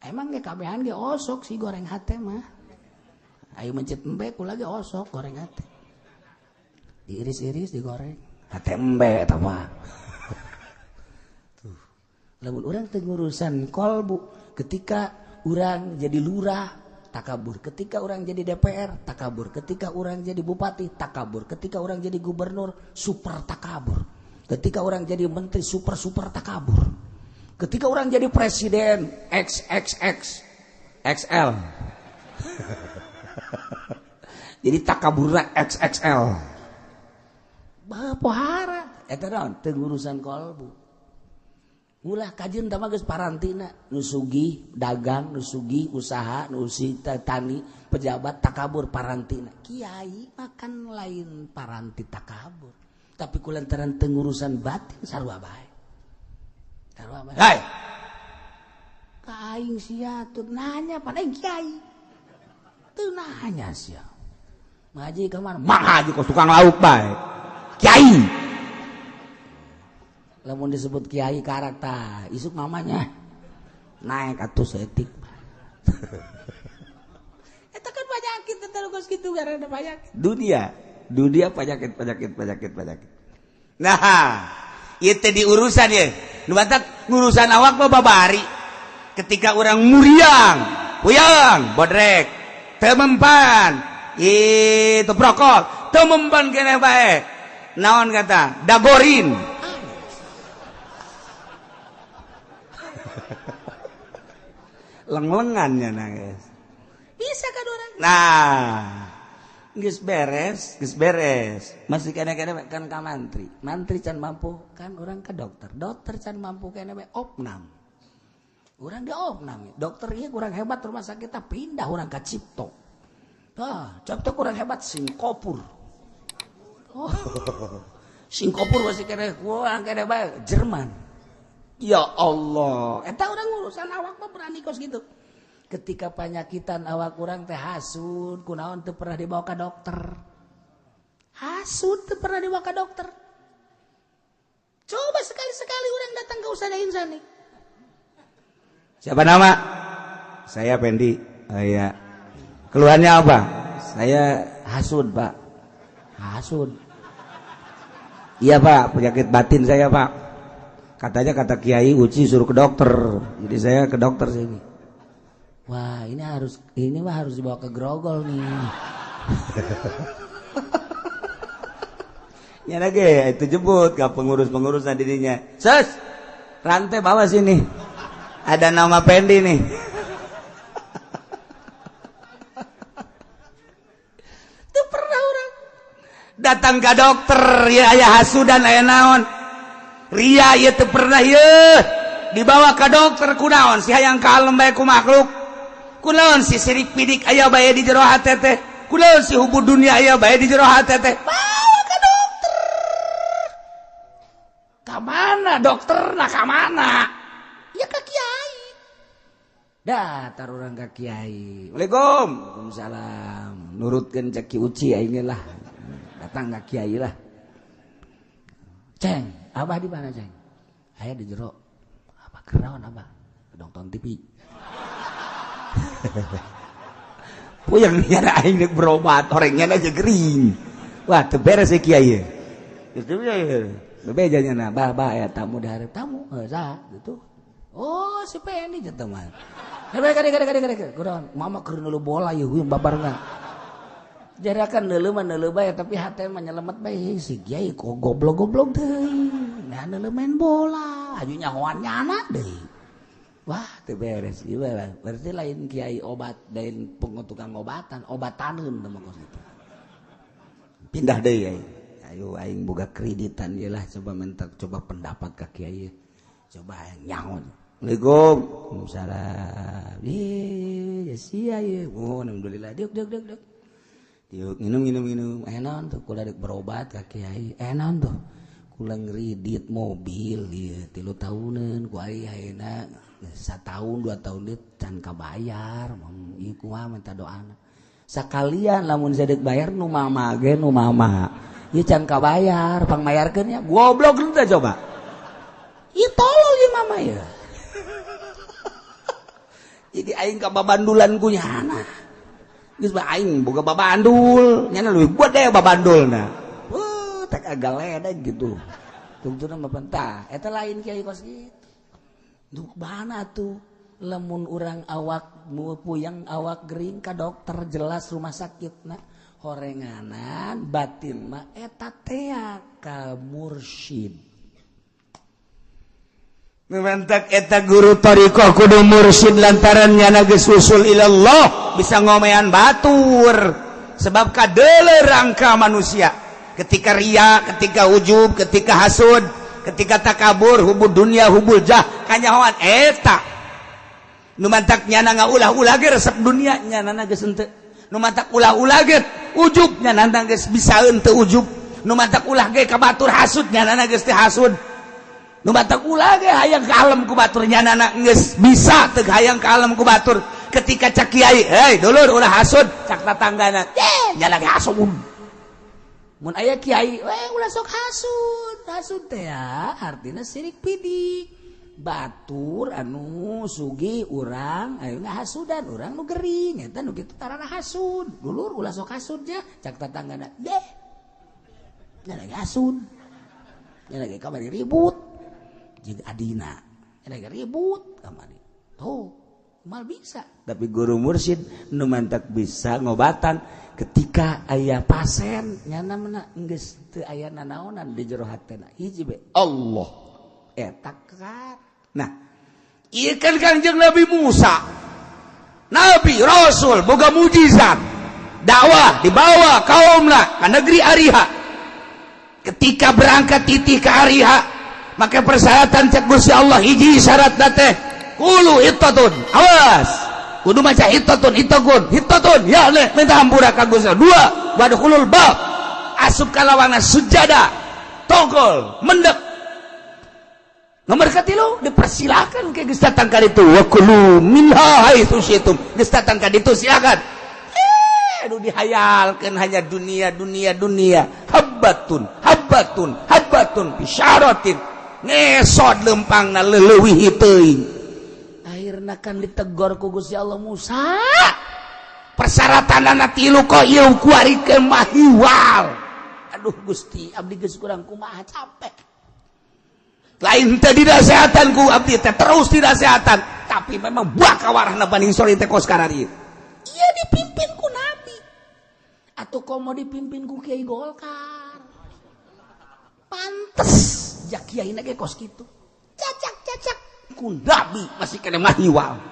Speaker 3: Emang ge kabehan ge osok sih goreng hate mah. Ayo mencet embe kula ge osok goreng hate. Diiris-iris digoreng. Hate embe eta mah. Tuh. Lamun urang teu ngurusan kolbu, ketika urang jadi lurah takabur, ketika urang jadi DPR takabur, ketika urang jadi bupati takabur, ketika urang jadi gubernur super takabur, ketika urang jadi menteri super super takabur, ketika urang jadi presiden XXX XL. Jadi takaburna XXL. Pohara eta naon teu ngurusan kolbu. Ulah kajian tama geus parantina, nu sugih dagang, nu sugih usaha, nu tani, pejabat takabur parantina. Kiai makan lain paranti takabur, tapi kulantaran teu ngurusan batin sarua bae. Sarua bae. Hai. Ka aing sia teu nanya pan aing kiai. Teu nanya sia. Ngaji ka mana? Mah haji kos tukang lauk bae. Kiai.
Speaker 1: Lamun disebut kiai karakter isuk mamanya naik atuh setik. Eta kan penyakit terus gitu karena penyakit.
Speaker 3: Dunia, dunia penyakit penyakit penyakit penyakit. Nah, ieu teh diurusan ye. Nu batak ngurusan awak mah babari. Ketika urang muriang, puyeng, bodrek, teu mempan, itu prokol, teu mempan keneh bae. Naon kata? Dagorin. Leng-lengannya nangis.
Speaker 1: Bisa kan orang?
Speaker 3: Nah, geus beres, geus beres. Masih kene-kene kan ka mantri.
Speaker 1: Mantri can mampu kan orang ke dokter. Dokter can mampu kene we opnam. Urang di opnam. Dokter ieu kurang hebat rumah sakit pindah urang ka Cipto. Tah, Cipto kurang hebat Singkopur. Oh. Singkopur masih kene kurang kene bae Jerman. Ya Allah, eta urang urusan awak mah berani kos gitu. Ketika panyakitan awak urang teh hasud, kunaon teu pernah dibawa ka dokter. Hasud teu pernah dibawa ka dokter. Coba sekali-sekali urang datang ke Ustazah Insani.
Speaker 3: Siapa nama? Saya Pendi. Oh, iya. Keluhannya apa? Saya hasud, Pak.
Speaker 1: Hasud.
Speaker 3: Iya, Pak, penyakit batin saya, Pak. Katanya kata Kiai Uci suruh ke dokter. Jadi saya ke dokter sini.
Speaker 1: Wah, ini mah harus dibawa ke Grogol nih.
Speaker 3: Ya lagi itu jemput ke pengurus-pengurus dirinya. Sus, rantai bawa sini. Ada nama Pendi nih.
Speaker 1: Itu pernah orang
Speaker 3: datang ke dokter ya aya hasudan aya naon. Ria ieu teu pernah ieu dibawa ke dokter kunaon si hayang kalem bae ku makhluk. Kunaon si sirik pidik aya bae di jero hate teh. Kunaon si hubud dunia aya bae di jero hate teh.
Speaker 1: Bawa ke dokter. Ka mana dokterna ka mana? Ya ka kiai. Datar urang ka kiai.
Speaker 3: Waalaikum.
Speaker 1: Waalaikumsalam. Nurutkeun cek Ki Uci aing lah. Datang ka kiai lah. Ceng, abah di mana ceng? Aya di jero. Abah kenaon abah? Nonton TV.
Speaker 3: Puyeng nyara aing rek berobat, orangnya aja gering. Wah, teu beres ya kiai. Geus teu bebeja nya bah bah aya tamu dihareup tamu, heuh saha gitu.
Speaker 1: Oh, si Pendi jeung mah. Kade kade kade kade. Kunaon? Mama keur neuleuh bola ieu huyung babarengan. Jarakan neuleuh mah neuleuh bae tapi hate mah nyelemet bae si kiai kok goblok-goblok teuing. Mehana main bola, aju nyahoan nyana deui. Wah, teu beres ieu, berarti lain kiai obat, lain tukang obatan, obataneun teh mah kos kitu. Pindah deui aing. Ayo aing boga kreditan ieu lah, coba minta coba pendapat ka kiai. Coba aing nyaho. Assalamualaikum. Waalaikumsalam. Ih, ya sia ieu. Oh, alhamdulillah. Diuk diuk diuk diuk. Diuk minum minum minum. Eh, naon tuh kula dek berobat ka kiai. Eh, naon tuh? Kula ngredit mobil ieu 3 tahunan ku aing ayeuna 1 tahun 2 tahun deui can kabayar. Ieu kumaha minta doana. Sakalian lamun sadek bayar nu mama ge nu mama. Ieu can kabayar, pangmayarkeun ya. Goblok teh coba. Ieu tolol ieu mama ya. Jadi aing ka babandulan ku nyana. Geus bae aing boga babandul, nyana leuwih gede babandulna. Wah, tek agak ledek gitu. Tungtuna mah pentah, eta lain kiai kos kitu. Duh, mana tuh? Lamun urang awak puyeng, awak gering, ka dokter jelas rumah sakit nah. Horenganan batin mah eta tea ka mursyid.
Speaker 3: Mantak eta guru thariqah kudu mursyid, lantaran nyana geus usul ilallah, bisa ngomean batur, sebab kadele rangka manusia ketika ria, ketika ujub, ketika hasud, ketika takabur, hubud dunia, hubul jah, kanyahoan eta. Nu mantak nyana ngaulah-ulah ge resep dunia, nyana geus henteu. Nu mantak ulah-ulah ge ujub, nyana geus bisa henteu ujub. Nu mantak ulah ge ka batur hasud, nyana geus teu hasud. Nu matak ulah ge hayang ka alam ku batur, nyanana geus bisa teu hayang ka alam ku batur. Ketika cak kiai, "Hei dulur, ulah hasud," cak tatanggana, "Eh, nya lagi hasud."
Speaker 1: Mun aya kiai, "Eh, ulah sok hasud." Hasud teh ya artinya sirik pidik. Batur anu sugih urang ayo ngahasudan, urang nu gering eta nu kitu tarana hasud. "Dulur, ulah sok hasud ya," cak tatanggana, "Deh, nya lagi hasud." Nya lagi kamari ribut jeung adina, nya lagi ribut kamari. Tuh, mal bisa.
Speaker 3: Tapi guru mursyid nu mantak bisa ngobatan ketika aya pasien.
Speaker 1: Nyana mana geus teu aya nanaonan di jero hatena, hiji be Allah eta kan.
Speaker 3: Nah, ieu kan Kangjeng Nabi Musa, Nabi Rasul boga mujizat, dakwah dibawa kaumna ke negeri Ariha. Ketika berangkat titih ke Ariha, maka persyaratan cek Gusti Allah, hiji syarat teh qulu hittatun, awas kudu maca hittatun, hittakun, hittatun ya leh, minta hampura ka Gusti. Dua, wadkhulul bab, asup ka lawangan, sujada, tongkol mendek. Nomor katilu, dipersilakan ke geus datang ka ditu, wa kulu minha haitsu syitum, geus datang ka ditu silakan. Eh, aduh, dihayalkeun hanya dunia, dunia, dunia. Habbatun, habbatun, habbatun bisyaratin, ngesot lempangna leuwih teuing.
Speaker 1: Akhirna kan ditegor ku Gusti Allah, "Musa,
Speaker 3: persyaratan tilu kok ieu kuarikeun mahiwal."
Speaker 1: "Aduh Gusti, abdi geus kurang kumaha, capek."
Speaker 3: Lain teh dinasehatan ku abdi teh, terus dinasehatan, tapi memang buah kawarahna Bani Israil teh kos kararieu.
Speaker 1: Iya, dipimpin ku nabi atau komo dipimpin ku Kiai Golkar, pantes jak kiai ge kos kitu, cacak cacak.
Speaker 3: Ku nabi masih kena mahiwal.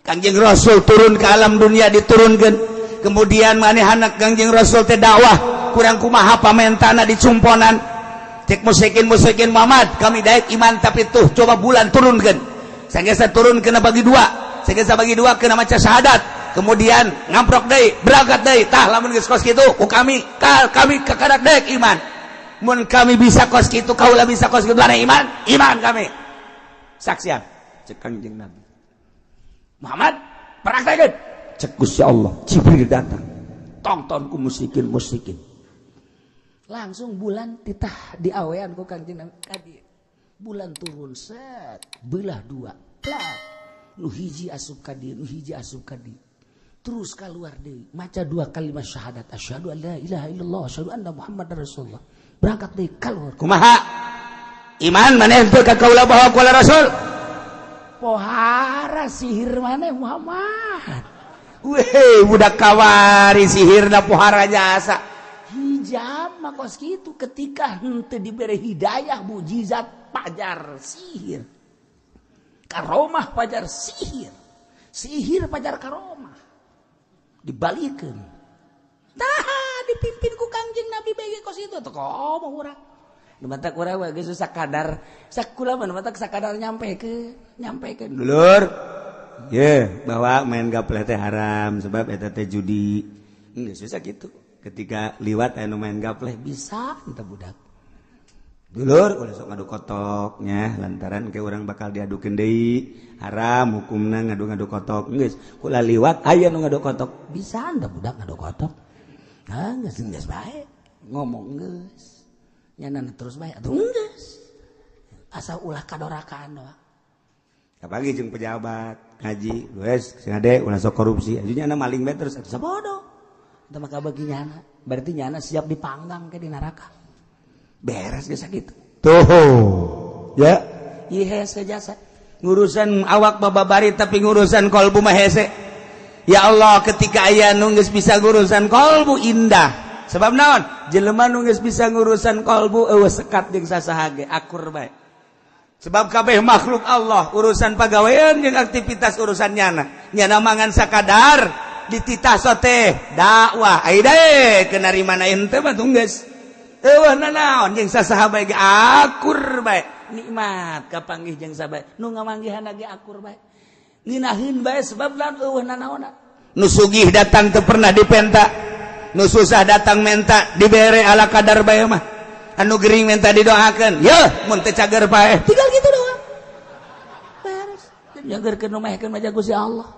Speaker 3: Kangjeng Rasul turun ke alam dunia, diturunkan, kemudian manehana Kangjeng Rasul teh dakwah kurang kumaha pamentana dicumponan. Cek musyrikin musyrikin, "Muhammad, kami daek iman, tapi tuh coba bulan turunkan." Sanggeus turun kena bagi dua, sanggeus bagi dua kena maca syahadat, kemudian ngamprok deui, berangkat deui. "Tah, lamun geus kos kitu ku kami kami kakarak daek iman. Mun kami bisa kos kitu, kaula bisa kos kitu, mana iman iman kami saksian." Cek Kangjeng Nabi Muhammad, "Praktekeun." Cek Gusti Allah, Jibril datang, tonton ku musyrikin musyrikin.
Speaker 1: Langsung bulan titah diawean ku Kangjeng Nabi kadi. Bulan turun, set, belah dua, plak. Nu hiji asup ka dieu, nu hiji asup ka dieu, terus keluar deui, maca dua kalimat syahadat, asyhadu an la ilaha illallah, asyhadu anna muhammadar rasulullah, berangkat deui keluar.
Speaker 3: "Kumaha, iman maneh teu ka kaula bahwa kaula rasul?"
Speaker 1: "Pohara sihir maneh, Muhammad."
Speaker 3: Weh, budak kawari sihirna pohara jasa.
Speaker 1: Hijab. Urang mah kos kitu ketika henteu dibere hidayah mujizat pajar sihir. Karomah pajar sihir. Sihir pajar karomah. Dibalikeun. Tah dipimpin ku Kangjeng Nabi bege kos itu atuh komo urang. Nu matak urang mah geus sakadar sakula mah nu matak sakadar nyampekeun
Speaker 3: Dulur. Ye, bahwa main gapleh teh haram sebab eta teh judi. Geus susah gitu. Ketika liwat anu main gapleh
Speaker 1: bisa entah budak.
Speaker 3: Dulur ulah sok ngadu kotoknya lantaran ke orang bakal diadukeun deui. Haram hukumna ngadu-ngadu kotok. Geus kula liwat aya nu ngadu kotok.
Speaker 1: Bisa entah budak ngadu kotok. Ah geus geus bae. Ngomong geus. Nyana terus bae atuh geus. Asa ulah kadorakaan doang.
Speaker 3: Apalagi jeung pejabat ngaji, wes sing ade ulah sok korupsi. Ajunya anu maling bae terus
Speaker 1: atuh sabodo. Teu maka bagi nyana, berarti nyana siap dipanggang ke di neraka. Beres geus sakitu.
Speaker 3: Tuh. Ya,
Speaker 1: ieu hese jasa.
Speaker 3: Ngurusan awak bababari tapi ngurusan kolbu mah hese. Ya Allah, ketika aya nu geus bisa ngurusan kolbu indah. Sebab naon? Jelema nu geus bisa ngurusan kolbu eueuh sekat jeung sasaha ge akur bae. Sebab kabeh makhluk Allah urusan pagawean jeung aktivitas urusan nyana. Nyana mangan sakadar dititah sote dakwah ai deui kena rimana ente mah tunggeus. Eueuh nanaon jeung sasaha bae ge akur bae.
Speaker 1: Nikmat kapanggih jeung sabae nu ngamanggihan ge akur bae. Nginaheun bae sebab lamun eueuh nanaonna.
Speaker 3: Nu sugih datang teu pernah dipenta. Nu susah datang menta dibere ala kadar bae mah. Anu gering menta didoakeun. Yeuh mun teu cager paeh.
Speaker 1: Tinggal gitu doang. Beres. Nyagerkeun nu mehkeun mah Gusti Allah.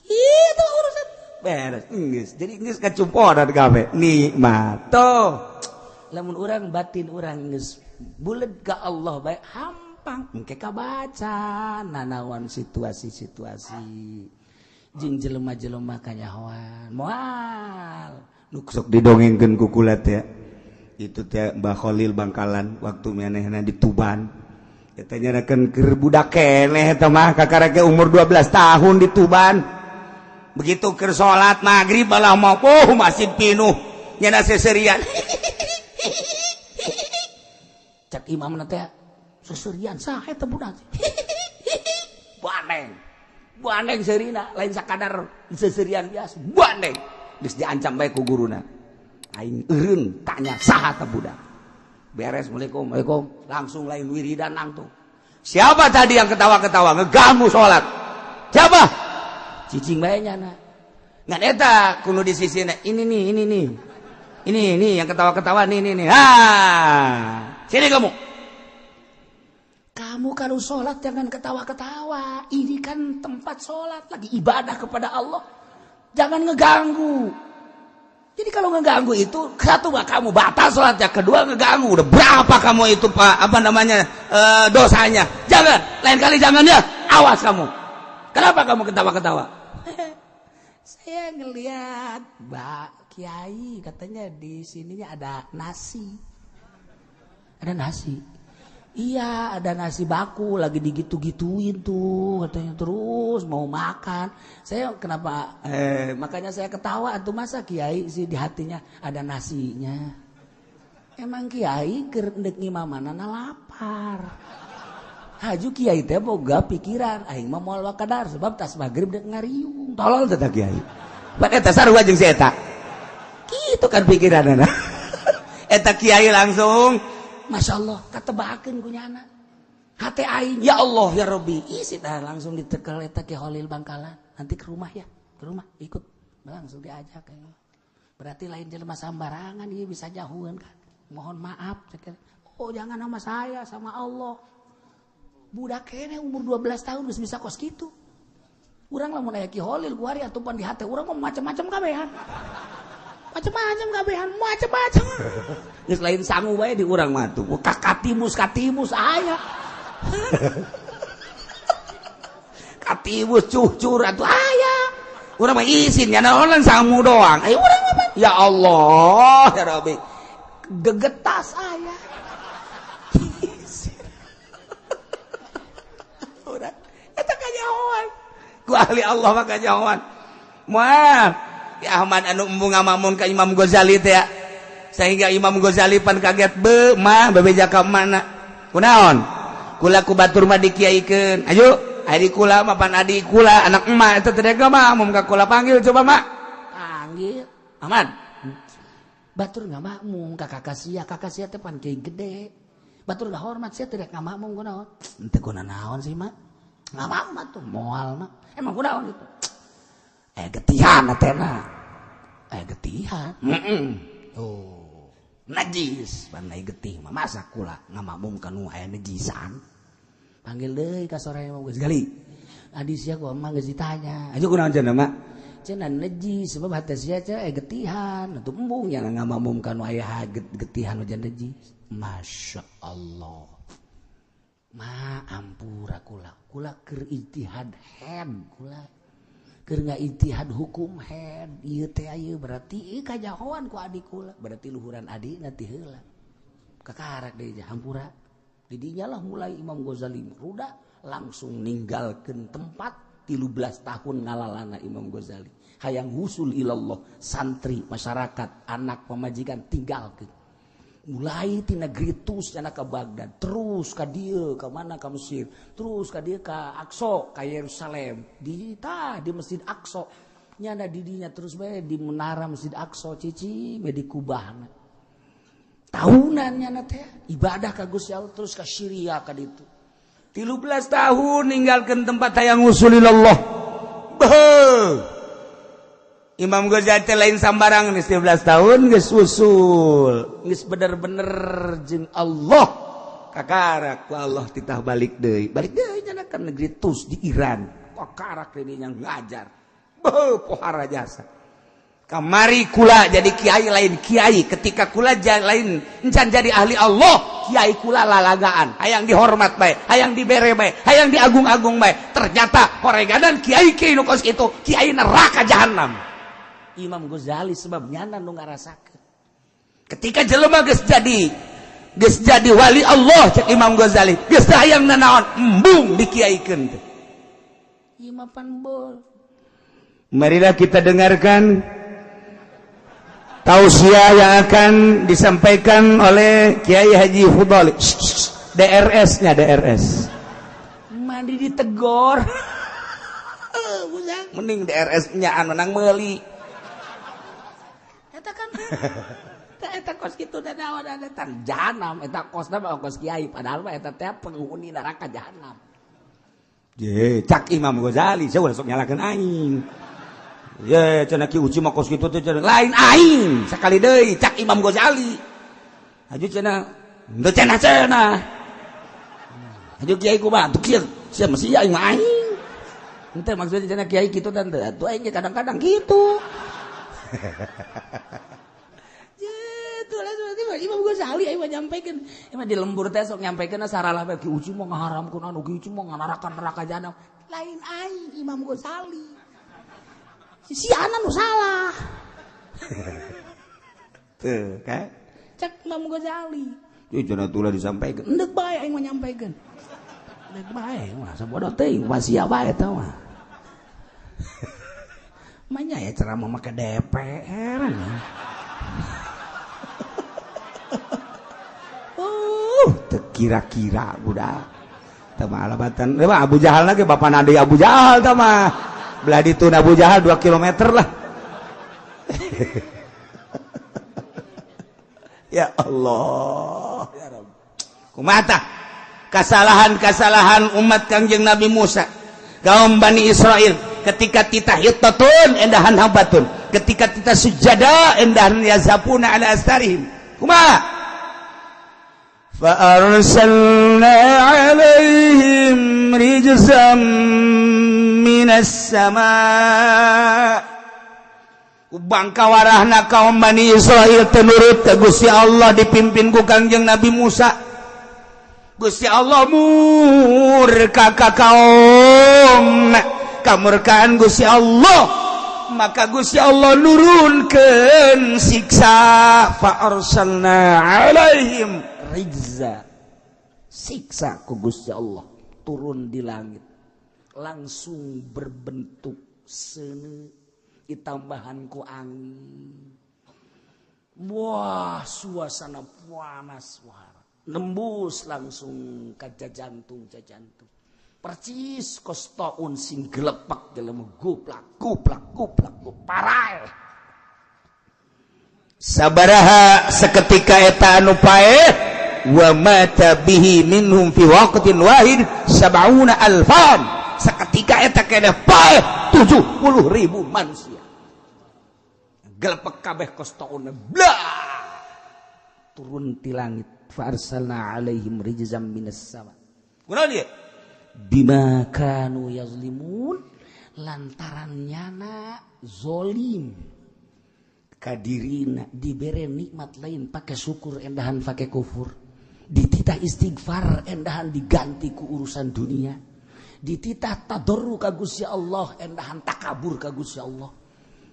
Speaker 1: Itu urusan
Speaker 3: beres. Geus. Jadi geus kacumponan kabeh. Nikmat.
Speaker 1: Tuh. Lamun urang batin urang geus buleud ka Allah bae hampang engke kabaca nanawan situasi-situasi jeung jelema-jelema kanyahoan moal
Speaker 3: nu sok didongengkeun ku kula teh itu teh Mbah Khalil Bangkalan waktu manehna di Tuban eta nyarakeun keur budak keneh eta mah kakara ge umur 12 tahun di Tuban begitu keur salat maghrib malah mau oh masih pinuh nyana seserian
Speaker 1: cak imamna teh seserian saha eta budak bandeng bandeng seurina lain sakadar seserian biasa bandeng
Speaker 3: geus diancam bae ku guruna aing eureun tanya saha teh budak beres assalamualaikum waalaikum langsung lain wiridan langsung siapa tadi yang ketawa-ketawa ngeganggu salat siapa
Speaker 1: cicing bae nyana
Speaker 3: ngan eta kudu di sisina ini nih ini nih ini nih yang ketawa-ketawa nih nih nih ah sini kamu.
Speaker 1: Kamu kalau sholat jangan ketawa-ketawa. Ini kan tempat sholat, lagi ibadah kepada Allah. Jangan ngeganggu. Jadi kalau ngeganggu itu satu mah kamu batal sholatnya,
Speaker 3: kedua ngeganggu. Udah berapa kamu itu Pak apa namanya dosanya? Jangan, lain kali jangan ya. Awas kamu. Kenapa kamu ketawa-ketawa?
Speaker 1: Saya ngelihat Mbak Kiai katanya di sininya ada nasi. Ada nasi. Iya, ada nasi baku lagi digitu-gituin tuh katanya terus mau makan. Saya kenapa makanya saya ketawa tuh masa kiai sih di hatinya ada nasinya. Emang kiai keur endek ngimamanana lapar. Haju kiai teh boga pikiran aing mah moal wakadar sebab tas maghrib dek ngariung.
Speaker 3: Tolol teh kiai. Pan eta sarua jeung si eta. Kitu kan pikiranana. Eta kiai langsung
Speaker 1: Masya Allah, katebakeun ku nyana. Hate aing, ya Allah ya Rabbi. Isi dah langsung ditekel eta Ki Holil Bangkalan. Nanti ke rumah ya, ke rumah ikut. Langsung diajak. Berarti lain jelema sambarangan ieu bisa jauhan kan. Mohon maaf cek. Oh, jangan sama saya, sama Allah. Budak kene umur 12 tahun geus bisa kos kitu. Urang lamun aya Ki Holil kuari atupan di hate urang mah macam-macam kabehan. Macam-macam kabehan, macam-macam. Geus lain sangu bae di urang mah tuh. Katimus katimus aya.
Speaker 3: Katimus cucur atuh aya. Urang mah isin nya naonan sangu doang. Ayo urang mah ya Allah ya Rabbi.
Speaker 1: Gegetas aya.
Speaker 3: Urang eta kanyahoan. Ku ahli Allah mah kanyahoan. Moal Ya Ahmad anu embung ngamamun ka Imam Ghazali teh ya. Sehingga Imam Ghazali pan kaget, be mah bebeja ka mana? Kunaon? Kula ku batur mah dikiaikeun. Ayo, adi kula mah pan adi kula anak emak eta teh mah mun ka kula panggil coba mak.
Speaker 4: Panggil. Ahmad. Batur ngamakmum ka kakak sia, kakak sia teh pan kiai gede. Batur hormat sia teh ngamakmum kunaon? Henteu kuna naon sih mak? Ngamakmum tuh moal mak. Emang kunaon itu?
Speaker 3: Getihan teh.
Speaker 4: Getihan. Oh, najis pandai getih mah masa kula ngamakmum kanu aya najisan. Panggil deui ka sore mah geus gali. Adi sia ku mah geus ditanya.
Speaker 3: Aju kunaon cenah mak?
Speaker 4: Cenah najis sebab hate sia teh aya getihan. Atuh embung yang ngamakmum kanu aya getihan hujan najis. Masya Allah. Ma ampura kula. Kula keur ijtihad head kula. Keur ijtihad hukum head ieu teh ieu berarti ieu kajahoan ku adik kula berarti luhuran adik nanti heula kakarak deui hampura di dinya lah mulai Imam Ghazali ruda langsung ninggalkeun tempat 13 tahun ngalalana Imam Ghazali hayang husul ilallah santri masyarakat anak pamajikan tinggalkeun mulai ti negeri Tus cenah ka Baghdad terus ka dieu ka mana ka Mesir terus ka dieu ka Aqsa ka Yerusalem di tah di Masjid Aqsa nyana di dinya terus bae di menara Masjid Aqsa cici bae di kubahna tahunan nyana teh ibadah ka Gusti Allah terus ka Syria ka ditu
Speaker 3: 13 tahun ninggalkeun tempat hayang usulillah. Beuh. Imam Ghazali teh lain sambarang geus 13 tahun geus usul, geus bener-bener jeung Allah. Kakarak ku Allah titah balik deui. Balik deui nya ka negeri Tus di Iran. Kakarak deui nya ngajar. Beuh pohara jasa. Kamari kula jadi kiai lain kiai, ketika kula lain encan jadi ahli Allah, kiai kula lalagaan, hayang dihormat bae, hayang dibere bae, hayang diagung-agung bae. Ternyata horeganan kiai kiai nu kos kitu, kiai neraka jahanam.
Speaker 4: Imam Ghazali sebab nyana nu ngarasakeun.
Speaker 3: Ketika jelema geus jadi wali Allah cek Imam Ghazali, geus hayang nanaon, embung dikiaikeun teh.
Speaker 4: Ieu mah pan bol.
Speaker 3: Marilah kita dengarkan tausiah yang akan disampaikan oleh Kiai Haji Fudhali. DRS-nya DRS.
Speaker 4: Mandi ditegor.
Speaker 3: Mending DRS-nya anu nang meuli.
Speaker 4: Eta kan eta kos kitu da naon eta jahanam eta kosna mah kos kiai padahal mah eta teh penghuni neraka jahanam.
Speaker 3: Ye, cak Imam Ghazali saya ulah sok nyalakeun aing. Ye, cenah Ki Uci mah kos kitu teh cenah lain aing sakali deui cak Imam Ghazali. Haju cenah henteu cenah cenah. Haju kiai kumaha tuh kieu sia mesti aing mah aing.
Speaker 4: Henteu maksudnya cenah kiai kitu dan teu atuh aing kadang-kadang kitu. Imam Ghazali aing mah nyampaikan. Emang di lembur teh sok nyampaikan saralah bae Ki Uci mah ngaharamkeun anu Ki Uci mah nganarakan neraka jahanam. Lain aing Imam Ghazali. Si ana nu salah.
Speaker 3: Tuh, kan?
Speaker 4: Cek Imam Ghazali.
Speaker 3: Ieu cenah tulah disampaikan.
Speaker 4: Endek bae aing mah nyampaikan. Endek bae mah sabodoh teuing wasia bae eta mah. Manya ya ceramah make DPR.
Speaker 3: Kira-kira budak tah mah alabatan mah Abu Jahal lagi bapak nadi Abu Jahal tah mah belah ditu Abu Jahal 2 km lah. Ya Allah ya Rabb. Kumaha tah kesalahan-kesalahan umat Kangjeng Nabi Musa kaum Bani Israel ketika titah hittatun endahan habatun ketika titah sujada endahan yazapuna ala astarihim kumaha فأرسلنا عليهم رجزا من السماء bangka warahna kaum Bani Israel tenurut ke Gusti Allah dipimpin ku Kangjeng Nabi Musa. Gusti Allah murka ka kaum kamurkaan Gusti Allah maka Gusti Allah nurunkeun siksa fa arsalna alaihim
Speaker 4: rijza siksa ku Gusti Allah turun di langit langsung berbentuk seuneu ditambahan ku angin Wah, suasana panas, wah, nembus langsung ke jantung, jantung. Percis kos taun sing gelepak dalam goplak goplak goplak parai.
Speaker 3: Sabaraha seketika eta anu paeh wa mata bihi minhum fi waqtin wahid sab'una alfan. Seketika eta keneh paeh 70.000 manusia. Gelepek kabeh kos taun blah
Speaker 4: turun ti langit fa arsalna alaihim rijzam minas sama.
Speaker 3: Kunaon ieu?
Speaker 4: Bima kanu yazlimun, lantaran nyana zolim kadirina dibere nikmat lain pakai syukur endahan pakai kufur, dititah istighfar endahan diganti ku urusan dunia, dititah tadarru ka Gusti Allah endahan takabur ka Gusti Allah,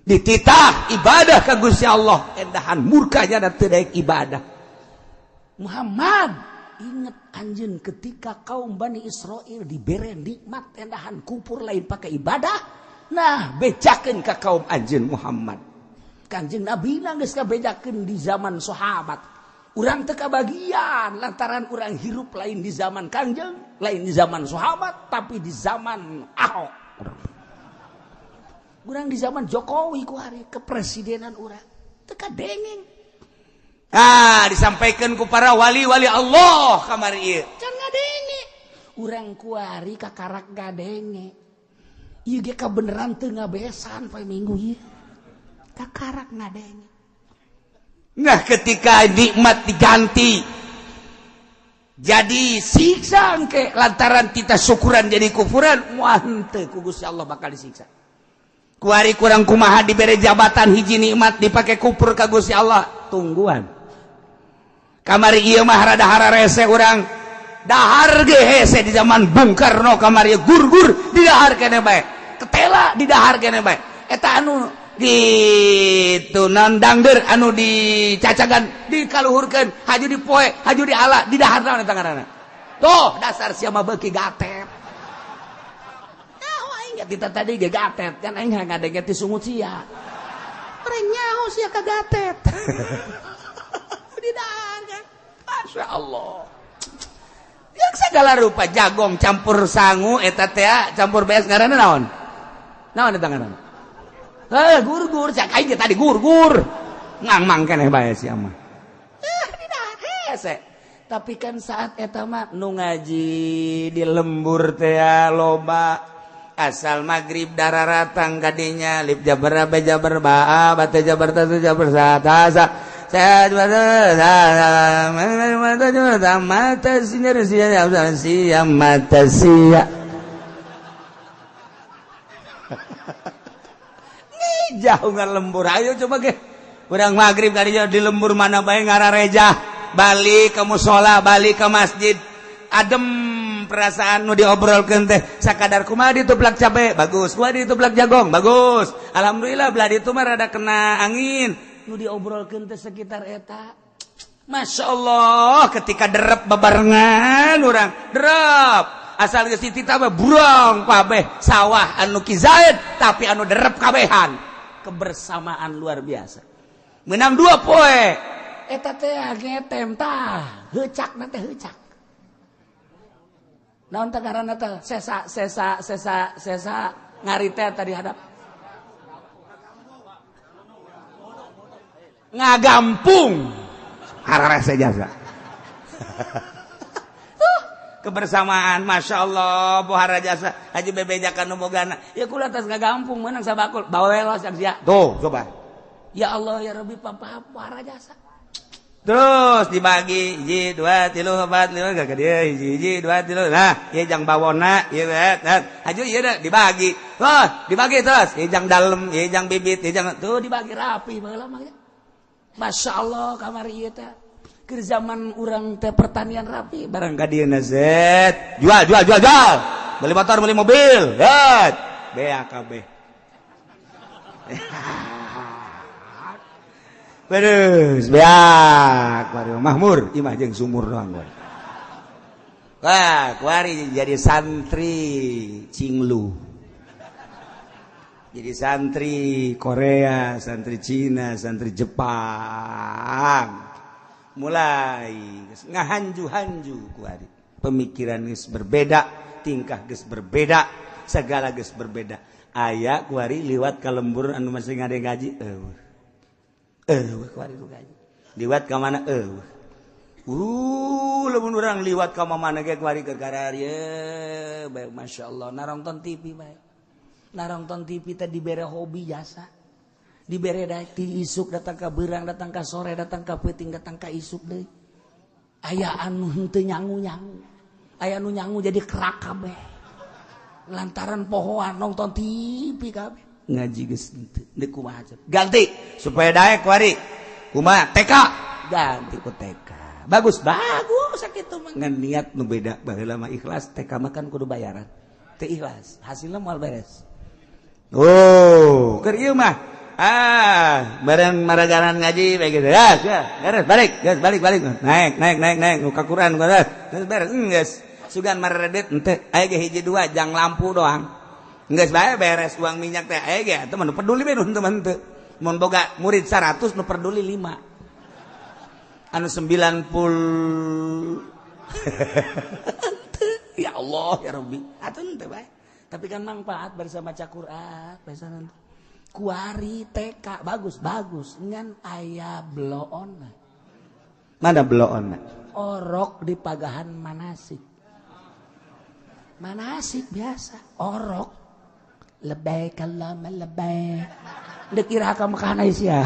Speaker 3: dititah ibadah ka Gusti Allah endahan murkanya dan teu daek ibadah.
Speaker 4: Muhammad inget anjeun ketika kaum Bani Israel dibere nikmat endahan kupur lain pakai ibadah, nah
Speaker 3: bejakeun ka kaum anjeun Muhammad.
Speaker 4: Kanjeng Nabi geus kabejakeun di zaman sahabat. Urang teu kabagian lantaran urang hirup lain di zaman Kanjeng, lain di zaman sahabat, tapi di zaman Ahok. Urang di zaman Jokowi ku hari kepresidenan urang teu kadengeng.
Speaker 3: Ah, disampaikan ku para wali-wali Allah kamari ieu.
Speaker 4: Can ngadenge. Urang kuari kakarak ngadenge. Ieu ge kabeneran teu ngabesan poe Minggu ieu. Kakarak ngadenge.
Speaker 3: Nah, ketika nikmat diganti jadi siksa engke lantaran kita syukuran jadi kufuran, moal henteu ku Gusti Allah bakal disiksa. Kuari kurang kumaha dibere jabatan hiji nikmat dipake kufur ka Gusti Allah, tungguan. Kamari ieu mah rada hararese urang. Dahar ge hese di zaman Bung Karno kamari gurgur di dahar keneh bae. Ketela di dahar keneh bae. Eta anu gitu nandangder anu dicacagan dikaluhurkeun haju dipoe haju diala di dahar naon eta ngaranna. Tuh dasar sia mah beuki gatet.
Speaker 4: Nyaho aing kita tadi ge gatet kan aing ngadenge ti sungut sia. Urang nyaho sia ka gatet. Di dahar kan.
Speaker 3: Masya Allah. Yang segala rupa jagong campur sangu eta teh campur beas ngaranna naon? Naon eta ngaranna? Heh, gurgur cak aing tadi gurgur. Ngangmang keneh bae sia mah.
Speaker 4: Hese. Tapi kan saat eta mah
Speaker 3: nu ngaji di lembur teh loba asal magrib dararatang kadinya lip jabar ba jabar ba ba teh jabar ta jabar sa ta sa mata sia mata sia. Jauh nggak lembur, ayo coba ke urang maghrib kadinya di lembur mana bae ngarareja balik ke musola balik ke masjid adem perasaan nu diobrolkeun teh sakadar kumaha dituplak cabe bagus kumaha dituplak jagong bagus alhamdulillah belah ditu mah rada kena angin
Speaker 4: nu diobrolkeun teh sekitar eta.
Speaker 3: Masya Allah ketika derep bebarengan urang derep asal geus dititah mah burong kabeh sawah anu kizaid tapi anu derep kabehan
Speaker 4: kebersamaan luar biasa
Speaker 3: menang dua poe
Speaker 4: eta teh ngetem tah heucak na teh heucak naon teh ngaranna teh sesa sesa sesa sesa ngari teh tadi hadap
Speaker 3: ngagampung hararese jasa. Kebersamaan Masya Allah bohara jasa haji bebejakan nu bogana
Speaker 4: ya kula tas ngagampung menang sabakul bawel sak sia
Speaker 3: tuh coba
Speaker 4: ya Allah ya Rabbi papa bohara jasa
Speaker 3: terus dibagi hiji 2 3 4 5 ka dieu hiji hiji 2 3 nah ieu jang bawona ieu haju ieu dibagi wah dibagi terus ieu jang dalem ieu jang bibit ieu jang
Speaker 4: tuh dibagi rapi baheula mah. Masya Allah kamari ieu teh keur zaman urang teh pertanian rapi
Speaker 3: barang ka dieu na zet jual jual jual jual beli motor beli mobil zet BAKB. Terus beak baru mahmur imah jeung sumur doang gua. Wah, kuari jadi santri cinglu. Jadi santri Korea, santri Cina, santri Jepang mulai ngahanju-hanju kuari. Pemikiran geus berbeda, tingkah geus berbeda, segala geus berbeda. Aya kuari liwat ka lembur anu masih ngade ngaji, eueuh. Eueuh kuari nu ngaji. Liwat ka mana eueuh. Lamun urang liwat ka mana ge kuari keur kararieu bae masyaallah narongton TV bae. Narongton TV teh dibere hobi jasa. Dibere ti isuk datang ka beurang, datang ka sore, datang ka peuting, datang ka isuk deui. Aya anu henteu nyangu-nyangu. Aya anu nyangu jadi kerak kabeh. Lantaran pohoan nonton TV kabeh. Ngaji geus henteu, deuk kumaha ganti supaya daek kuari. Kumaha TK? Ganti ku TK. Bagus, bagus sakitu mah. Ngan niat nu beda baheula mah ikhlas, TK mah kan kudu bayaran. Teu ikhlas, hasilna moal beres. Oh, keur ieu mah. Ah, bareng maragaran ngaji bae gitu. Ya, beres, balik, geus balik, balik. Naik, naik, naik, naik nu ka Quran, geus beres, geus. Sugan maredet henteu, aya ge hiji dua jang lampu doang. Geus bae beres uang minyak teh aya ge atuh mah nu peduli bae nu henteu mah henteu. Mun boga murid 100 nu peduli 5. Anu 90 ya Allah ya Rabbi, atuh henteu bae. Tapi kan manfaat bersama maca Quran, biasa nanti. Kuari TK bagus bagus ngan aya bloon. Mana bloon? Orok di pagahan manasik. Manasik biasa orok. Lebay kalama lebay. Deuk iraha ka Mekah sia.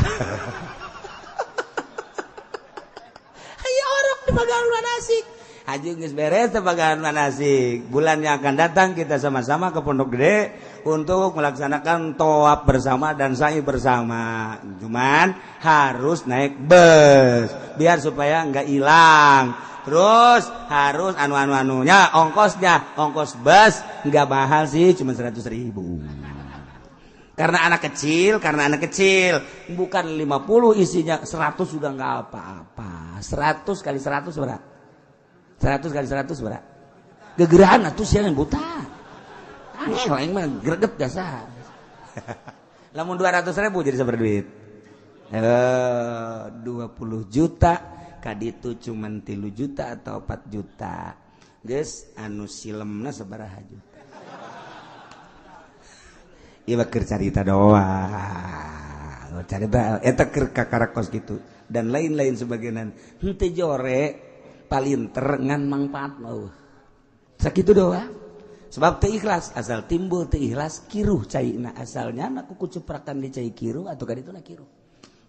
Speaker 3: Aya orok di pagahan manasik. Haji geus beres pagahan manasik. Bulan yang akan datang kita sama-sama ke Pondok Gede untuk melaksanakan tawaf bersama dan sa'i bersama. Cuman harus naik bus biar supaya nggak hilang. Terus harus anu-anu-anunya, ongkosnya, ongkos bus nggak mahal sih, cuma 100.000. Karena anak kecil, bukan 50 isinya 100 juga nggak apa-apa. 100 kali 100 berapa? 100 kali 100 berapa? Gegerahan atuh sia yang buta. Angel aing mah greget jasa. Lamun 200.000 jadi sabar duit. 20 juta kaditu cuman 3 juta atau 4 juta. Geus anu silemna sabaraha juta. Ieu mah keur carita doang. Carita eta keur kakarakos kitu dan lain-lain sebagainya. Henteu jore palinter ngan mangfaat mah. Sakitu doang. Sebab teu ikhlas, asal timbul teu ikhlas kiruh caina asalnya na kuku cuprakan di cai kiruh atau kaditu na kiruh.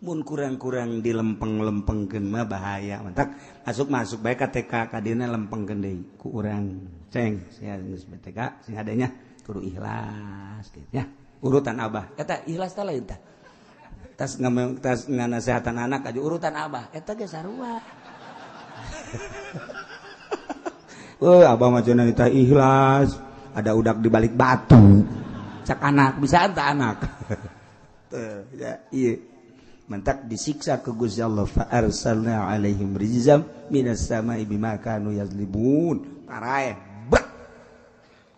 Speaker 3: Mun kurang-kurang dilempeng-lempengkeun mah bahaya. Mantak masuk-masuk bae ka TK kadina lempengkeun deui ku urang ceng sia geus TK sing adanya kudu ikhlas gitu ya. Urutan abah eta ikhlas teh lain tah. Tas tas nganasehatan anak aja urutan abah eta ge sarua. Oh, abah mah cenah teh ikhlas, ada udak di balik batu. Cak anak bisa anta anak. Teu ya ieu. Mantak disiksa ke Gusti Allah fa arsalna alaihim rijzam minas sama'i bima kanu yazlibun. Paraeh bek.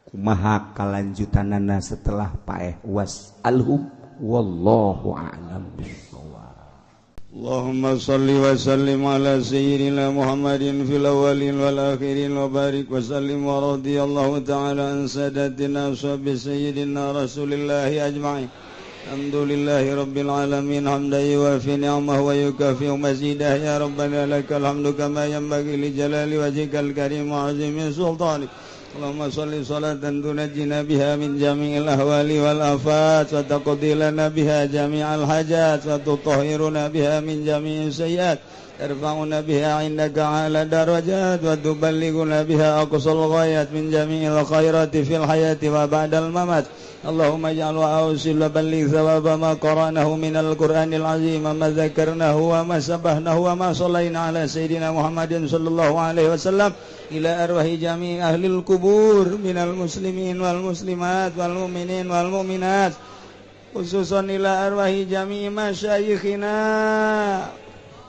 Speaker 3: Kumaha kalanjutanana setelah paeh was alhum wallahu a'lam bissawab.
Speaker 5: Allahumma salli wa sallim ala sayyidina Muhammadin fil awwalin wal akhirin wa barik wa sallim wa radiyallahu ta'ala an sadatina ashabi sayyidina Rasulillahi ajma'in. Alhamdulillahi rabbil alamin hamdan yuwafi ni'amahu wa yukafi'u mazidah ya rabbana lakal hamdu kama yanbaghi li jalali wajhikal karim wa 'azimi sultanik. Allahumma salli salatan tunajjina biha min jami'il ahwali wal afat wa taqdi lana biha jami'al hajat wa tutahhiruna biha min jami'is sayyiat tarfa'una biha 'indaka 'ala darajat wa tuballighuna biha aqsal ghayat min jami'il khairati fil hayati wa ba'dal mamat. Allahumma ij'al wa awsil wa balligh thawaba ma qara'nahu minal Qur'anil azim ma dzakarnahu wa ma sabbahnahu wa ma shallaina ala sayyidina Muhammadin sallallahu alaihi wasallam ila arwahi jami' ahlil kubur minal muslimin wal muslimat wal mu'minin wal mu'minat khususan ila arwahi jami' masyayikhina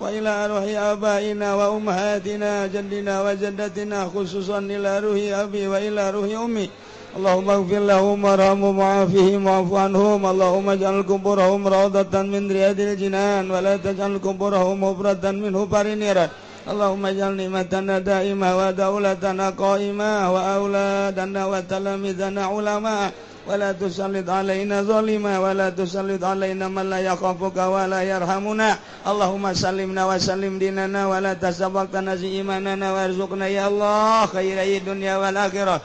Speaker 5: wa ila arwahi abaina wa ummahatina jaddina wa jaddatina khususan ila ruhi abi wa ila ruhi ummi. اللهم اغفر لهم وارحمهم وعافهم واعف عنهم. اللهم اجعل قبورهم روضة من رياض الجنان ولا تجعل قبورهم حفرة من حفر النيران. اللهم اجعل نعمتنا دائمة ودولتنا قائمة وأولادنا وتلاميذنا علماء ولا تسلط علينا ظالما ولا تسلط علينا من لا يخافك ولا يرحمنا. اللهم سلمنا وسلم ديننا ولا تسبقنا إيماننا وارزقنا يا الله خير الدنيا والآخرة.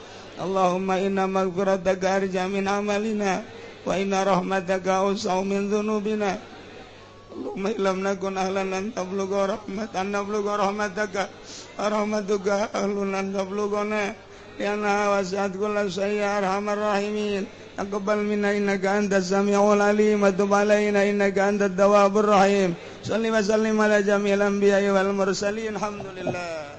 Speaker 5: اللهم إن مغفرتك أرجى من عملنا وإن رحمتك أوسع من ذنوبنا. اللهم إن لم نكن أهلا أن تبلغ رحمة أن نبلغ رحمتك رحمتك أهل أن تبلغنا لأنها وسعت كل شيء يا أرحم الراحمين. تقبل منا إنك أنت السميع العليم وتب علينا إنك أنت التواب الرحيم. صل وسلم على جميع الأنبياء والمرسلين. الحمد لله.